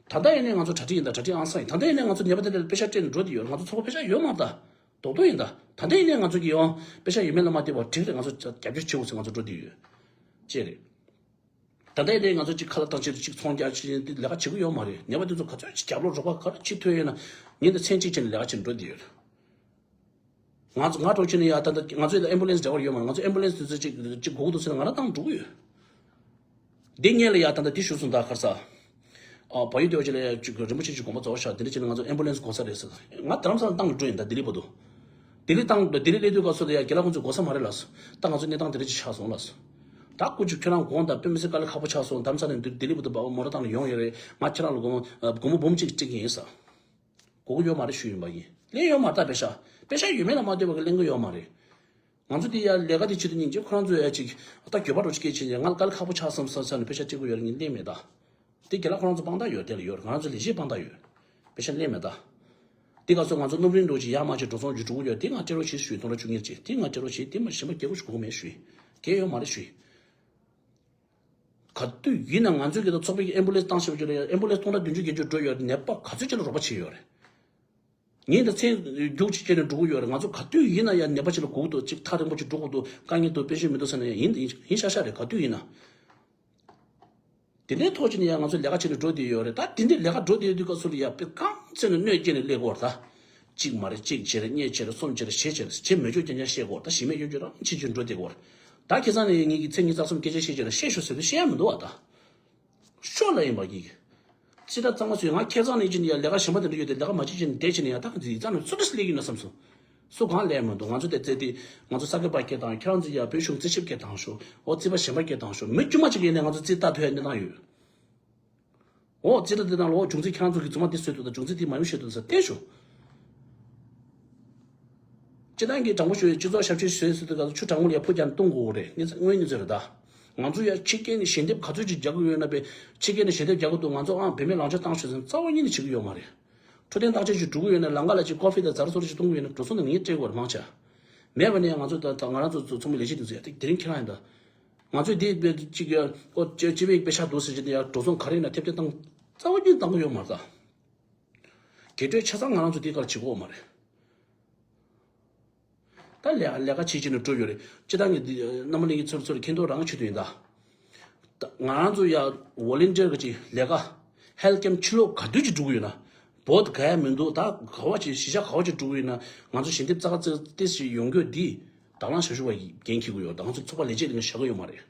ད་ལྟ་ཡིན་ནའི་ང་ཚོ་གྲ་སྒྲིག་ཡིན་ད། གྲ་སྒྲིག་ཨང་སང་ཡིན། ད་ལྟ་ཡིན་ནའི་ང་ཚོ་ནད་པ་དེ་འདྲ་ལ་པེ་ཤག་སྤྲད་ནས་འགྲོ་བསྡད་ཡོད། ང་ཚོ་ཚོགས་པ་པེ་ཤག་ཡོད་མ་རེད་ད། རྡོག་རྡོག་ཡིན་ད། ད་ལྟ་ཡིན་ནའི་ང་ཚོ་གི་ཡང་པེ་ཤག་ཡོད་མེད་ལ་མ་ལྟོས་པར་འགྲིག་རེད། ང་ཚོ་རྒྱབ་སྐྱོར་བྱེད་དགོས་ཟེར་ང་ཚོ་འགྲོ་བསྡད་ཡོད། ཅེས་རེད། ད་ལྟ་ཡིན་ནའི་ང་ཚོ་གཅིག་ཁ་ལག་བཏང་ཕྱིར་གཅིག་ཚོང་རྒྱག་ཕྱིར་དེ་ལས་ཀ་བྱེད་ཀྱི་ཡོད་མ་རེད། ནད་པ་དེ་ཚོ་ག་ཚོད་ཅིག་རྒྱབ་ལོགས་རོགས་པ་ག་རེ་བྱེད་ཐུབ་ཡོད་ན་ཉིན་དང་མཚན་གཅིག་བྱས་ནས་ལས་ཀ་བྱེད་འགྲོ་བསྡད་ཡོད། ང་ང་གྲོགས་ཆེ་ནས་ཡ་ད་ལྟ་ང་ཚོའི་ཨེམ་བུ་ལན་སི་འབྲེལ་བ་ཡོད་མ་རེད། ང་ཚོ་ཨེམ་བུ་ལན་སི་དེ་ཚོ་གཅིག་གཅིག་དགོས་ཀྱི་འདུག་ཟེར་ན་ང་རང་བཏང་འགྲོ་གི་ཡོད། འདི་སྔོན་ལ་ཡ་ད་ལྟ་འདི་ཞུ་སོང་ད་ཁར་ས། ཨ་བལ་ཡུལ་སྡེ་བ་ཅིག་ལ་ཡ་ཅིག་རིན་པོ་ཆེ་ཅིག་དགོངས་པ་རྫོགས་ཤག་འདི་འདྲ་བྱས་ན་ང་ཚོ་ཨེམ་བུ་ལན་སི་དགོས་ས་རེད་ཟེར། ང་རྡ་རམ་ས་ལ་བཏང་གི་འགྲོ་ཡིན་ད། ལྡི་ལི་བར་དུ། ལྡི་ལི་བཏང་ལྡི་ལི་སླེབས་དུས་སྐབས་སུ་ལ་ཡ་རྒན་ལགས་ཁོང་ཚོས་དགོས་ས་མ་རེད་ལབ་སོང་། ད་ང་ཚོ་གནས་སྟངས་འདི་འདྲ་ཅིག་ཆགས་སོང་ལབ་སོང་། ད་སྐུ་མཁྱེན་ཁྱོད་རང་དགོངས་དག་དཔེ་མི་སྲིད་དཀའ་ལས་ཁག་པོ་ཆགས་སོང་། རྡ་རམ་ས་ལ་ནས་ལྡི་ལི་བར་དུ་མོ་ཊ་བཏང་ནས་ཡོང་ཡོད་རེད། ང་ཁྱེད་རང་ལ་སྒོར་མོ་སྒོར་མོ་འབུམ་གཅིག་སྤྲད་ཀྱི་ཡིན་ཟེར། དགོས་ཀྱི་ཡོད་མ་རེད་ཞུས་ཡིན་པ་ཡིན། ལེན་ཡོད་མ་རེད་ད་པེ་ཤག་པེ་ཤག་ཡོད་མེད་ལ་མ་ལྟོས་པ་གི་ལེན་གྱི་ཡོད་མ་རེད། ང་ཚོ་དེ་ཡ་ལས་ཀ་དེ་བྱེད་དུས་སྙིང་རྗེ་ཁོ་རང་ཚོ་ཡ་ཅིག་ད་འགྱོད་པ་འདྲ་ཅིག་སྐྱེས་བྱས་ནས་ང་ལ་དཀའ་ལས་ཁག་པོ་ཆགས་སོང་བསམ་བསམ་ནས་པེ་ཤག་སྤྲད་དགོས་ཡོད་རེད། ངས་ལེན་མེད་ད། དེ་རྒན་ལགས་ཁོ་རང་ཚོ་དཔང་རྟགས་ཡོད། དེ་ལ་ཡོད་རེད། ང་རང་ཚོ་ལས་བྱེད་དཔང་རྟགས་ཡོད། པེ་ཤག་ལེན་མེད་ད། དེ་ག་ཚོད་ང་ཚོ་སྣུམ་རིན་འགྲོ་ཅིག་ཡར་མར་ཅིག་འགྲོ་སོང་ཅིག་འགྲོ་གི་ཡོད། དེ་ང་སྤྲད་རོགས་བྱེད་ཞུས། སྟོང་ཕྲག་བཅུ་གཉིས་ཅིག་དེ་ང་སྤྲད་རོགས་བྱེད། དེ་མ་གཞན་པ་རྒྱག་དགོས་ཞུ་གི་མེད་ཞུས། གལ་ཡོད་མ་རེད་ཞུས། ག་དུས་ཡིན་ན་ང་ཚོའི་གི་ད་ཚོགས་པའི་གི་ཨེམ་བུ་ལེན་སི་བཏང་ཤེས་པ་ཅིག་ལ་ཡ་ཨེམ་བུ་ལེན་སི་སྟོང་ཕྲག་བདུན་ཅུ་བརྒྱད་ཅུ་འགྲོ་ཡོད་རེད། ནད་པ་ག་ཚོད་ཅིག་ལ་རོགས་པ་བྱས་ཡོད་རེད། ངས་ད་ཚེ་རྒྱུག་ཅིག་བྱས་ནས་འགྲོ་གི་ཡོད་རེད། ང་ཚོ་ག་དུས་ཡིན་ན་ཡ་ནད་པ་ཅིག་ལ་སྒུག་འདུག་ཅིག་ཐག་རིང་པོ་ཅིག་འགྲོ་དགོས་འདུག་དཀའ་ངལ་འདུག་དཔེ་ཤེས་མི་འདུག་ཟེར་ན་ཡ་ཡིན་ཡིན་ཤག་ཤག་རེད། ག་དུས་ཡིན་ན། དེ་འདྲའི་ཐོག་ཅིག་ནས་ཡང་ང་ཚོ་ལས་ཀ་བྱེད་ནས་འགྲོ་བསྡད་ཡོད་རེད། ད་དེ་འདྲའི་ལས་ཀ་འགྲོ་བསྡད་དུས་སྐབས་སུ་ལ་ཡ་དཔེ་རྐང་རྩེ་ནས་གནོད་སྐྱེལ་ནས་སླེབས་ཀྱི་ཡོད་རེད་ད། གཅིག་མ་རེད་གཅིག་བྱས་རེད་གཉིས་བྱས་རེད་གསུམ་བྱས་རེད་བཞི་བྱས་རེད་བྱེད་མི་ཆོག་རྐྱང་རྐྱང་བཤད་ཀྱི་ཡོད་རེད། ད་གཞི་མེད་ཡོད་ཅིག་རང་ཕྱིན་ཅིག་འགྲོ་བསྡད་ཀྱི་ཡོད་རེད། ད་ཁ་སང་ནས་ངེད་ཀྱིས་ཚེ་གཉིས་རྩ་གསུམ་སྐད་ཆ་བཤད་ཀྱི་ཡོད་རེད། བཤད་ཤོག་ཟེར་དུས་བཤད་ཡ་མི་འདུག་བ་ད། ཤོག་ལབ་ཡིན་པ་ཡིན། རྩིས་ཁྲ་གཙང་མ་བཟོས། ང་ཁ་སང་ནས་ཅི་ནས་ཡ་ལས་ཀ་གཞན་པ་དེ་འདྲ་ཡོད་དེ་ལས་ཀ་མ་བྱེད་ཅིག་ནས་བསྡད་ཅིག་ནས་ཡ་ད་ག་ཚོད་ཡིག་ཚང་ནས་སུ་འདྲ་སླེབས་ཀྱི་ཡོད་ན་བསམ་སོང་། སུ་གང་ལས་མི་འདུག་ང་ཚོ་དེ་རྩེ་དེ་ང་ཚོ་ས་དགེ་པ་སྐད་བཏང་། ཁྱེད་རང་ཚོ་ཡ་བོད་གཞུང་རྩིས་ཞིབ་སྐད་བཏང་ཤོག་འོ་རྩིས་པ་གཞན་པ་སྐད་བཏང་ཤོག་མི་དཀྱུས་མ་ཅིག་ཡིན་ནས་ང་ཚོ་རྩིས་ལྟ་ཐུབ་ཡ་གནས་སྟངས་ཡོད། འོ་རྩིས་ལྟ་དེ་ནང་ལ་འོ་བྱུང་རྩིས་ཁྱེད་རང་ཚོ་གི་རྫུན་མ་དེ་བཟོས་འདུག་ད་བྱུང་རྩིས་དེ་མ་ཡོང་བཤད་འདུག་ཟེར་བལྟས་ཤོག་སྤྱི་བཏང་གི་དྲང་པོ་ཤོད། སྤྱི་ཚོགས་ཞབས་ཕྱི་བཟོས་ཟེར་དུས་ག་ཚོད་ཆུ་གྲང་མོ་ལ་ཡ་ཕུ་རྒྱག་ནས་བཏུང་དགོས་རེད། དངོས་གནས་དངོས་གནས་ཚོད་རེད་ད། ང་ཚོ་ཡ་ཕྱི་རྒྱལ་ནས་ཞལ་འདེབས་ག་ཚོད་ཅིག་རྒྱག་གི་ཡོད་ན་པས། ཕྱི་རྒྱལ་ནས་ཞལ་འདེབས་རྒྱག་གི་འདུག་ང་ཚོ་ཨང་བེད་མེད་ལང་ཆ་བཏང་ཤོག་ཟེར་ན་རྩ་བ་ཉིད་ནས་བྱེད་ཀྱི་ཡོད་མ་རེད། འཕྲོད་བསྟེན་བརྟག་དཔྱད་ཅིག་འགྲོ་གི་ཡོད་ན་ལམ་ཁ་ལ་ཅིག་ཀོ་ཧྥི་དང་ཛ་ར་སོ་ར་ཅིག་བཏུང་གི་ཡོད་ན་འགྲོ་སོང་ན་ངས་སྤྲད་དགོས་རེད་མང་ཆེ། མེད་པ་ནས་ང་ཚོ་ད་ད་ང་རང་ཚོ་ཚོ་ཚོགས་མི་ལས་བྱེད་དེ་ཚོ་ཡ་དེ་དེ་རིང་ཁྱེད་རང་ཡིན་ད། ང་ཚོས་དེ་དཔེ་ཅིག་ཡ་ཨོ་སྤྱི་སྤྱི་པའི་དཔེ་ཆ་འདུག་ཟེར་གྱི་དེ་ཡ་འགྲོ་སོང་ག་རེ་ཡིན་ན་ཐེབས་ཆག་བཏང་རྩ་བ་ཉིད་བཏང་གི་ཡོད་མ་རེད་ད། རྒྱས་སྤྲོས་ཆ་ཚང་ང་རང་ཚོ་དེའི་ཁར་བྱེད་དགོས་མ་རེད། ད་ལས་ལས་ཀ་བྱེད་བྱེད་ནས་འགྲོ་ཡོད་རེད། སྤྱི་བཏང་གི་འདི་རྣམ་པ་ལྷན་རྒྱས་ཚོར་ཚོར་མཁྱེན་རྟོགས་རང་བྱེད་དུ་ཡིན་ད། ད་ང་རང་ཚོ་ཡ་ཝོ་ལན་ཊིར་གི་ཅིག་ལས་ཀ་ཧེལ་ཐི་ཀེམ་ཕྱི་ལོགས་ག་དུས་ཅིག་འགྲོ་གི་ཡོད་ན་བོད་ག་ཡ་མི་འདུག་ད་ག་བ་ཅིག་གཞིས་ཆགས་ག་བ་ཅིག་འགྲོ་གི་ཡོད་ན་ང་ཚོ་ཞལ་འདེབས་རྩ་ཁ་རྩེ་ཏེ་ཞིག་ཡོང་རྒྱུ་འདི་དང་བླངས་ཞབས་ཞུ་བ་ཡི་འགན་འཁྱེར་གི་ཡོད། ད་ང་ཚོ་ཚོགས་པ་ལས་བྱེད་དེ་ནས་བཞག་གི་ཡོད་མ་རེད།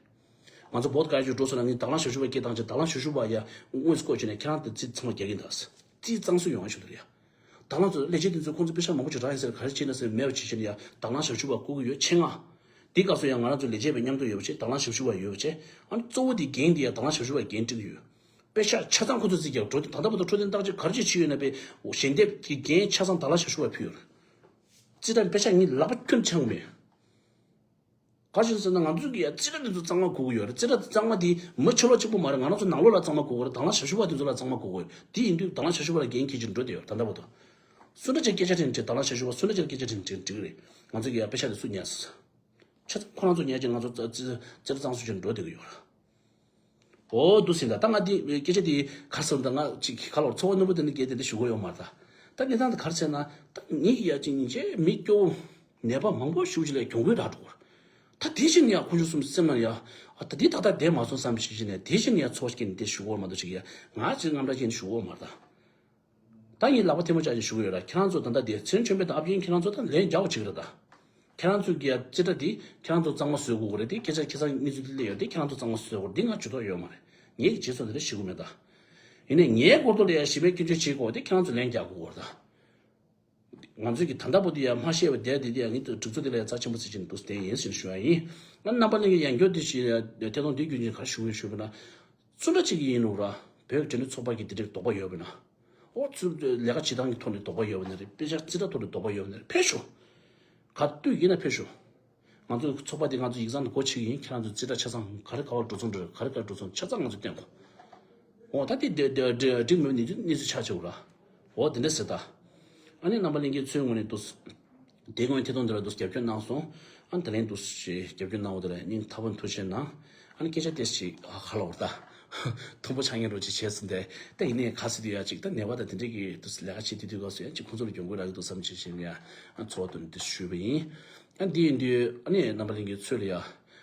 ང་ཚོ་བོད་ག་ཡ་ཅིག་འགྲོ་སོང་ན་ངས་དང་བླངས་ཞབས་ཞུ་བ་སྐད་བཏང་ཅིག་དང་བླངས་ཞབས་ཞུ་བ་ཡ་དངོས་སུ་བསྐོ་བྱས་ནས་ཁྱེད་རང་དེ་རྩིས་ཚང་མ་རྒྱག་གིན་ད། རྩིས་གཙང་སུ་ཡོང་བ་ཞུ་འདུག་ཡ། དང་བླངས་ཚོ་ལས་བྱེད་དེ་ཚོས་ཁོང་ཚོ་པེ་ཤག་མང་པོ་ཅིག་རག་ཡིན་ཟེར་ག་རེ་བྱས་ན་ཟེར་མེད་པ་བྱེད་བྱས་ནས་ཡ་དང་བླངས་ཞབས་ཞུ་བ་བསྐོ་གི་ཡོད་ཆེད་མངགས། དེ་སྐབས་སུ་ཡང་ང་རང་ཚོ་ལས་བྱེད་པའི་མཉམ་དུ་ཡོད་པ་བྱས་དང་བླངས་ཞབས་ཞུ་བ་ཡོད་པ་བྱས་ཨ་ནི་གཙོ་བོ་དེ་འགན་དེ་ཡ་དང་བླངས་ཞབས་ཞུ་བ་འགན་དཀྲི་གི་ཡོད། པེ་ཤག་ཆ་ཚང་ཁོ་ཚོ་རྩིས་རྒྱག་འགྲོ་དུས་ད་ལྟ་བར་དུ་འཕྲོད་བསྟེན་བརྟག་དཔྱད་ག་རེ་ཅིག་བྱས་ཡོད་ན་པས་ཞལ་འདེབས་ཀྱི་འགན་ཆ་ཚང་དང་བླངས་ཞབས་ཞུ་བ་ཕུལ་ཡོད་རེད། རྩིས་ཁྲ་དེ་པེ་ཤག་ངའི་ལག་པ་ཁྱོན་ཆགས་མེད། ག་ཞིག་ཟེར་ན་ང་ཚོ་གི་ཡ་རྩིས་ཁྲ་དེ་ཚོ་གཙང་མ་དགོས་ཀྱི་ཡོད་རེད། རྩིས་ཁྲ་དེ་གཙང་མ་དེ་མི་ཕྱི་ལོགས་གཅིག་པུ་མ་རེད། ང་རང་ཚོ་ནང་ལོགས་ལ་གཙང་མ་དགོས་ཀྱི་རེད། དང་བླངས་ཞབས་ཞུ་བ་དེ་ཚོ་ལ་གཙང་མ་དགོས་ཀྱི་ཡོད། དེ་ཡིན་དུས་དང་བླངས་ཞབས་ཞུ་བ་ལ་འགན་འཁྱེར་གྱི་འགྲོ་བསྡད་ཡོད་རེད། ད་ལྟ་བར་དུ་སུ་འདྲ་ཅིག་སྐད་ཆ་དྲིས་ན་དྲིས། དང་བླངས་ཞབས་ཞུ་བ་སུ་འདྲ་ཅིག་སྐད་ཆ་དྲིས་ན་དྲིས་འགྲིག་གི་རེད། ང་ཚོ་གི་ཡ་པེ་ཤག་དེ་སུ་ཉར་ཟེར། ཆ་ཚང་ཁོ་རང་ཚོ་ཉར་གྱི་ང་ཚོ་རྩིས་རྩིས་ཁྲ་གཙང་བཟོ་བྱས་ནས་འགྲོ་བསྡད་ཀྱི་ཡོད་རེད། འོ་འདུག་ཟིན་ད། ད་ང་འདི་སྐད་ཆ་འདི་ག་རེ་ཟེར་ན་ད་ང་ཅིག་ག་ལོར་ཚོར་བ་རྣོན་པོ་དེ་འདྲ་སྐྱེས་དེ་འདྲ་ཞུ་གི་ཡོད་མ་རེད་ད། ད་གནས་སྟངས་འདི་ག་རེ་ཟེར་ན་ད་ངེད་ཀྱི་ཡ་ཅིག་སྙིང་རྗེ་མི་སྐྱོ་བོ་ནད་པ་མང་པོ་ཞེ་པོ་ཅིག་ལ་གྱོང་གུན་རག་འགྲོ་གི་རེད། ད་དེ་བཞིན་ཡང་ཁོང་ཚོ་གསུམ་སེམས་ནང་ཡ་ཨ་ད་འདི་ཏག་ཏག་བསྡད་མ་སོང་བསམ་ཞིག་བྱས་ནས་དེ་བཞིན་ཡང་ཚོར་བ་སྐྱེས་ནས་དེ་ཞུ་གི་ཡོད་མ་གཏོགས་ཅིག་ཡ་ང་ཅིག་རྔམ་སྐྲག་སྐྱེས་ནས་ཞུ་གི་ཡོད་མ་རེད་ད། ད་ངས་ལག་པ་ཐལ་མོ་སྦྱར་ནས་ཞུ་གི་ཡོད་ར། ཁྱེད་རང་ཚོ་ད་ལྟ་དེ་མཚན་མཚོན་པའི་ད་ཨབ་ཡིན་ཁྱེད་རང་ཚོ་ད་ལན་རྒྱག་པ་བྱེད་ཀྱི་རེད་ད། ཁྱེད་རང་ཚོ་གི་རྩིས་ཁྲ་དེ་ཁྱེད་རང་ཚོ་གཙང་མ་བཟོ་དགོས་ཀྱི་རེད་དེ་སྐད་ཆ་ཁ་སང་གནས་ཚུལ་འདི་སླེབས་ཡོད་དེ་ཁྱེད་རང་ཚོ་གཙང་མ་བཟོ་དགོས་རེད། འདི་ང་ཇུས་གཏོགས་ཡོད་མ་རེད། ངས་ཀྱི་བྱེད་སོང་དེ་འདྲ་ཞུ་གི་མེད་ད། ཡིན་ནའི་ངའི་སྐོར་ཐོག་ལ་ཡ་ཞི་བའི་སྐྱོན་བརྗོད་བྱེད་དགོས་དེ་ཁྱེད་རང་ཚོ་ལན་རྒྱག་དགོས་ཀྱི་རེད་ད། ང་ཚོས་ཀྱི་ད་ལྟ་བར་དུ་ཡང་མ་ཤེས་པ་དེ་དེ་དེ་ཡང་ངས་སྒྲིག་འཛུགས་དེ་ལ་ཡང་རྩ་ཆེན་པོ་བརྩི་བྱས་ནས་འདུག་བསྡད་ཡིན་ཟེར་ཞུ་ཡ་ཡིན། ང་རྣམ་པ་གླིང་གི་ཡང་སྐྱོར་དེ་ཞིག་ཐད་གཏོང་དེ་རྒྱུན་ཆེན་ག་རེ་ཞུ་གི་ཡོད་ཞུས་པ་ན། སུ་འདྲ་ཅིག་ཡིན་རུང་ར་བོད་ཀྱི་འབྲེལ་ནད་ཚོགས་པ་གི་དེ་འདྲའི་དོགས་པ་ཡོད་པ་ན། ཨོ་ཚུར་ལས་ཀ་བྱེད་སྟངས་ཀྱི་ཐོག་ནས་དོགས་པ་ཡོད་པ་ན་རེད། དཔེ་ཆ་རྩིས་ཁྲ་ཐོག་ནས་དོགས་པ་ཡོད་པ་ན་རེད། ཕེབས་ཤོག་ག་དུས་ཡིན་ན་ཕེབས་ཤོག་ང་ཚོ་ཚོགས་པ་དེ་ང་ཚོ་ཡིག་ཚང་དུ་སྒོ་ཕྱེ་གི་ཡིན། ཁྱེད་རང་ཚོ་རྩིས་ཁྲ་ཆ་ཚང་ག་རེ་ག་བར་འགྲོ་སོང་འགྲོ་རེད། ག་རེ་ག་འགྲོ་སོང་ཆ་ཚང་ང་ཚོ་བསྟན་དགོས། འོ་ད་དེ་དེ་དེ་དེ་འགྲིག་མེད་ནི་གནས་ཚུལ་ཆགས་ཆོག་ར། འོ་དེ་འདྲ་ཟེར་ད། ཨ་ནི་རྣམ་པ་ལྷན་རྒྱས་ཚོའི་ངོས་ནས་འདུག་དེ་སྔོན་ཐད་གཏོང་འདི་ལ་འདུག་རྒྱབ་སྐྱོར་གནང་སོང་། ཨ་ནི་དེ་ལན་འདུག་ཞེས་རྒྱབ་སྐྱོར་གནང་བ་དེ་ལ་སྙིང་ཐག་པ་ནས་ཐུགས་རྗེ་གནང་། ཨ་ནི་སྐད་ཆ་ཏོག་ཙམ་ཅིག་ཧ་ལ་བར་ད། མཐོན་པོ་ཆགས་ཉེན་རོགས་ཅིག་བྱས་སོང་སྟེ། ད་ཡིན་ནའི་ག་ཟེར་དུས་ཡ་ཅིག་ད་ནད་པ་དང་དེ་འདྲས་ཀྱི་འདུག་ལས་ཀ་བྱེད་དུས་དུས་སྐབས་སུ་ཡ་ཅིག་ཁོང་ཚོ་ལ་གྱོང་གུན་རག་གི་འདུག་བསམ་བྱས་བྱས་ནས་ཡ་ཨ་ཚོར་བ་དོན་དུ་ཞུས་པ་ཡིན། ཨ་འདི་ཡིན་དུས་ཨ་ནི་རྣམ་པ་ལྷན་རྒྱས་ཚོས་ལ་ཡ།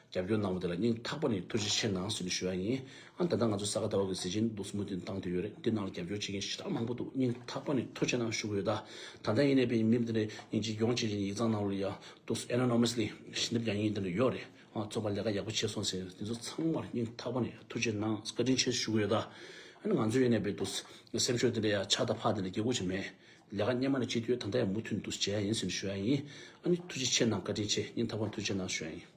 རྒྱབ་སྐྱོར་གནང་བ་དེ་ལ་སྙིང་ཐག་པ་ནས་ཐུགས་རྗེ་ཆེ་གནང་ཟེར་ནས་ཞུ་ཡ་ཡིན། ཨ་ད་ལྟ་ང་ཚོ་ས་ག་ཟླ་བ་གི་གཟི་བྱིན་འདུག་མུ་མཐུད་བཏང་བསྡད་ཡོད་རེད། འདི་ནང་ལ་རྒྱབ་སྐྱོར་བྱེད་མཁན་ཞེ་དྲག་མང་པོ་འདུག་སྙིང་ཐག་པ་ནས་ཐུགས་རྗེ་གནང་ཞུ་གི་ཡོད། ད་ད་ལྟ་ཡིན་ནའི་པའི་མི་དེ་འདྲ་ཡིན་གཅིག་ཡོང་གཅིག་ཡིན་ཡིག་ཚང་ནང་ལ་ཡ་འདུག་ཨེ་ནོ་ནོ་མ་སི་ལི་ཞལ་འདེབས་རྒྱག་མཁན་དེ་འདྲ་ཡོད་རེད། ཨ་ཚོགས་པ་ལས་ཀ་ཡག་པོ་བྱས་སོང་ཟེར་དེ་ཚོ་ཚང་མར་སྙིང་ཐག་པ་ནས་ཐུགས་རྗེ་གནང་བཀའ་དྲིན་ཆེ་ཞུ་གི་ཡོད། ད་ཨ་ནི་ང་ཚོ་ཡིན་ནའི་པའི་འདུག་སེམས་ཤུགས་དེ་འདྲ་ཡ་ཆག་ད་ཕག་དེ་འདྲ་སྐྱེ་དགོས་ཀྱི་མེད། ལས་ཀ་སྔོན་མ་ནས་བྱེད་དུས་ད་ལྟ་ཡང་མུ་མཐུད་འདུག་བྱེད་ཡ་ཡིན་ཟེར་ནས་ཞུ་ཡ་ཡིན། ཨ་ནི་ཐུགས་རྗེ་ཆེ་གནང་བཀའ་དྲིན་ཆེ་སྙིང་ཐག་པ་ནས་ཐུགས་རྗེ་གནང་ཞུ་ཡ་ཡིན།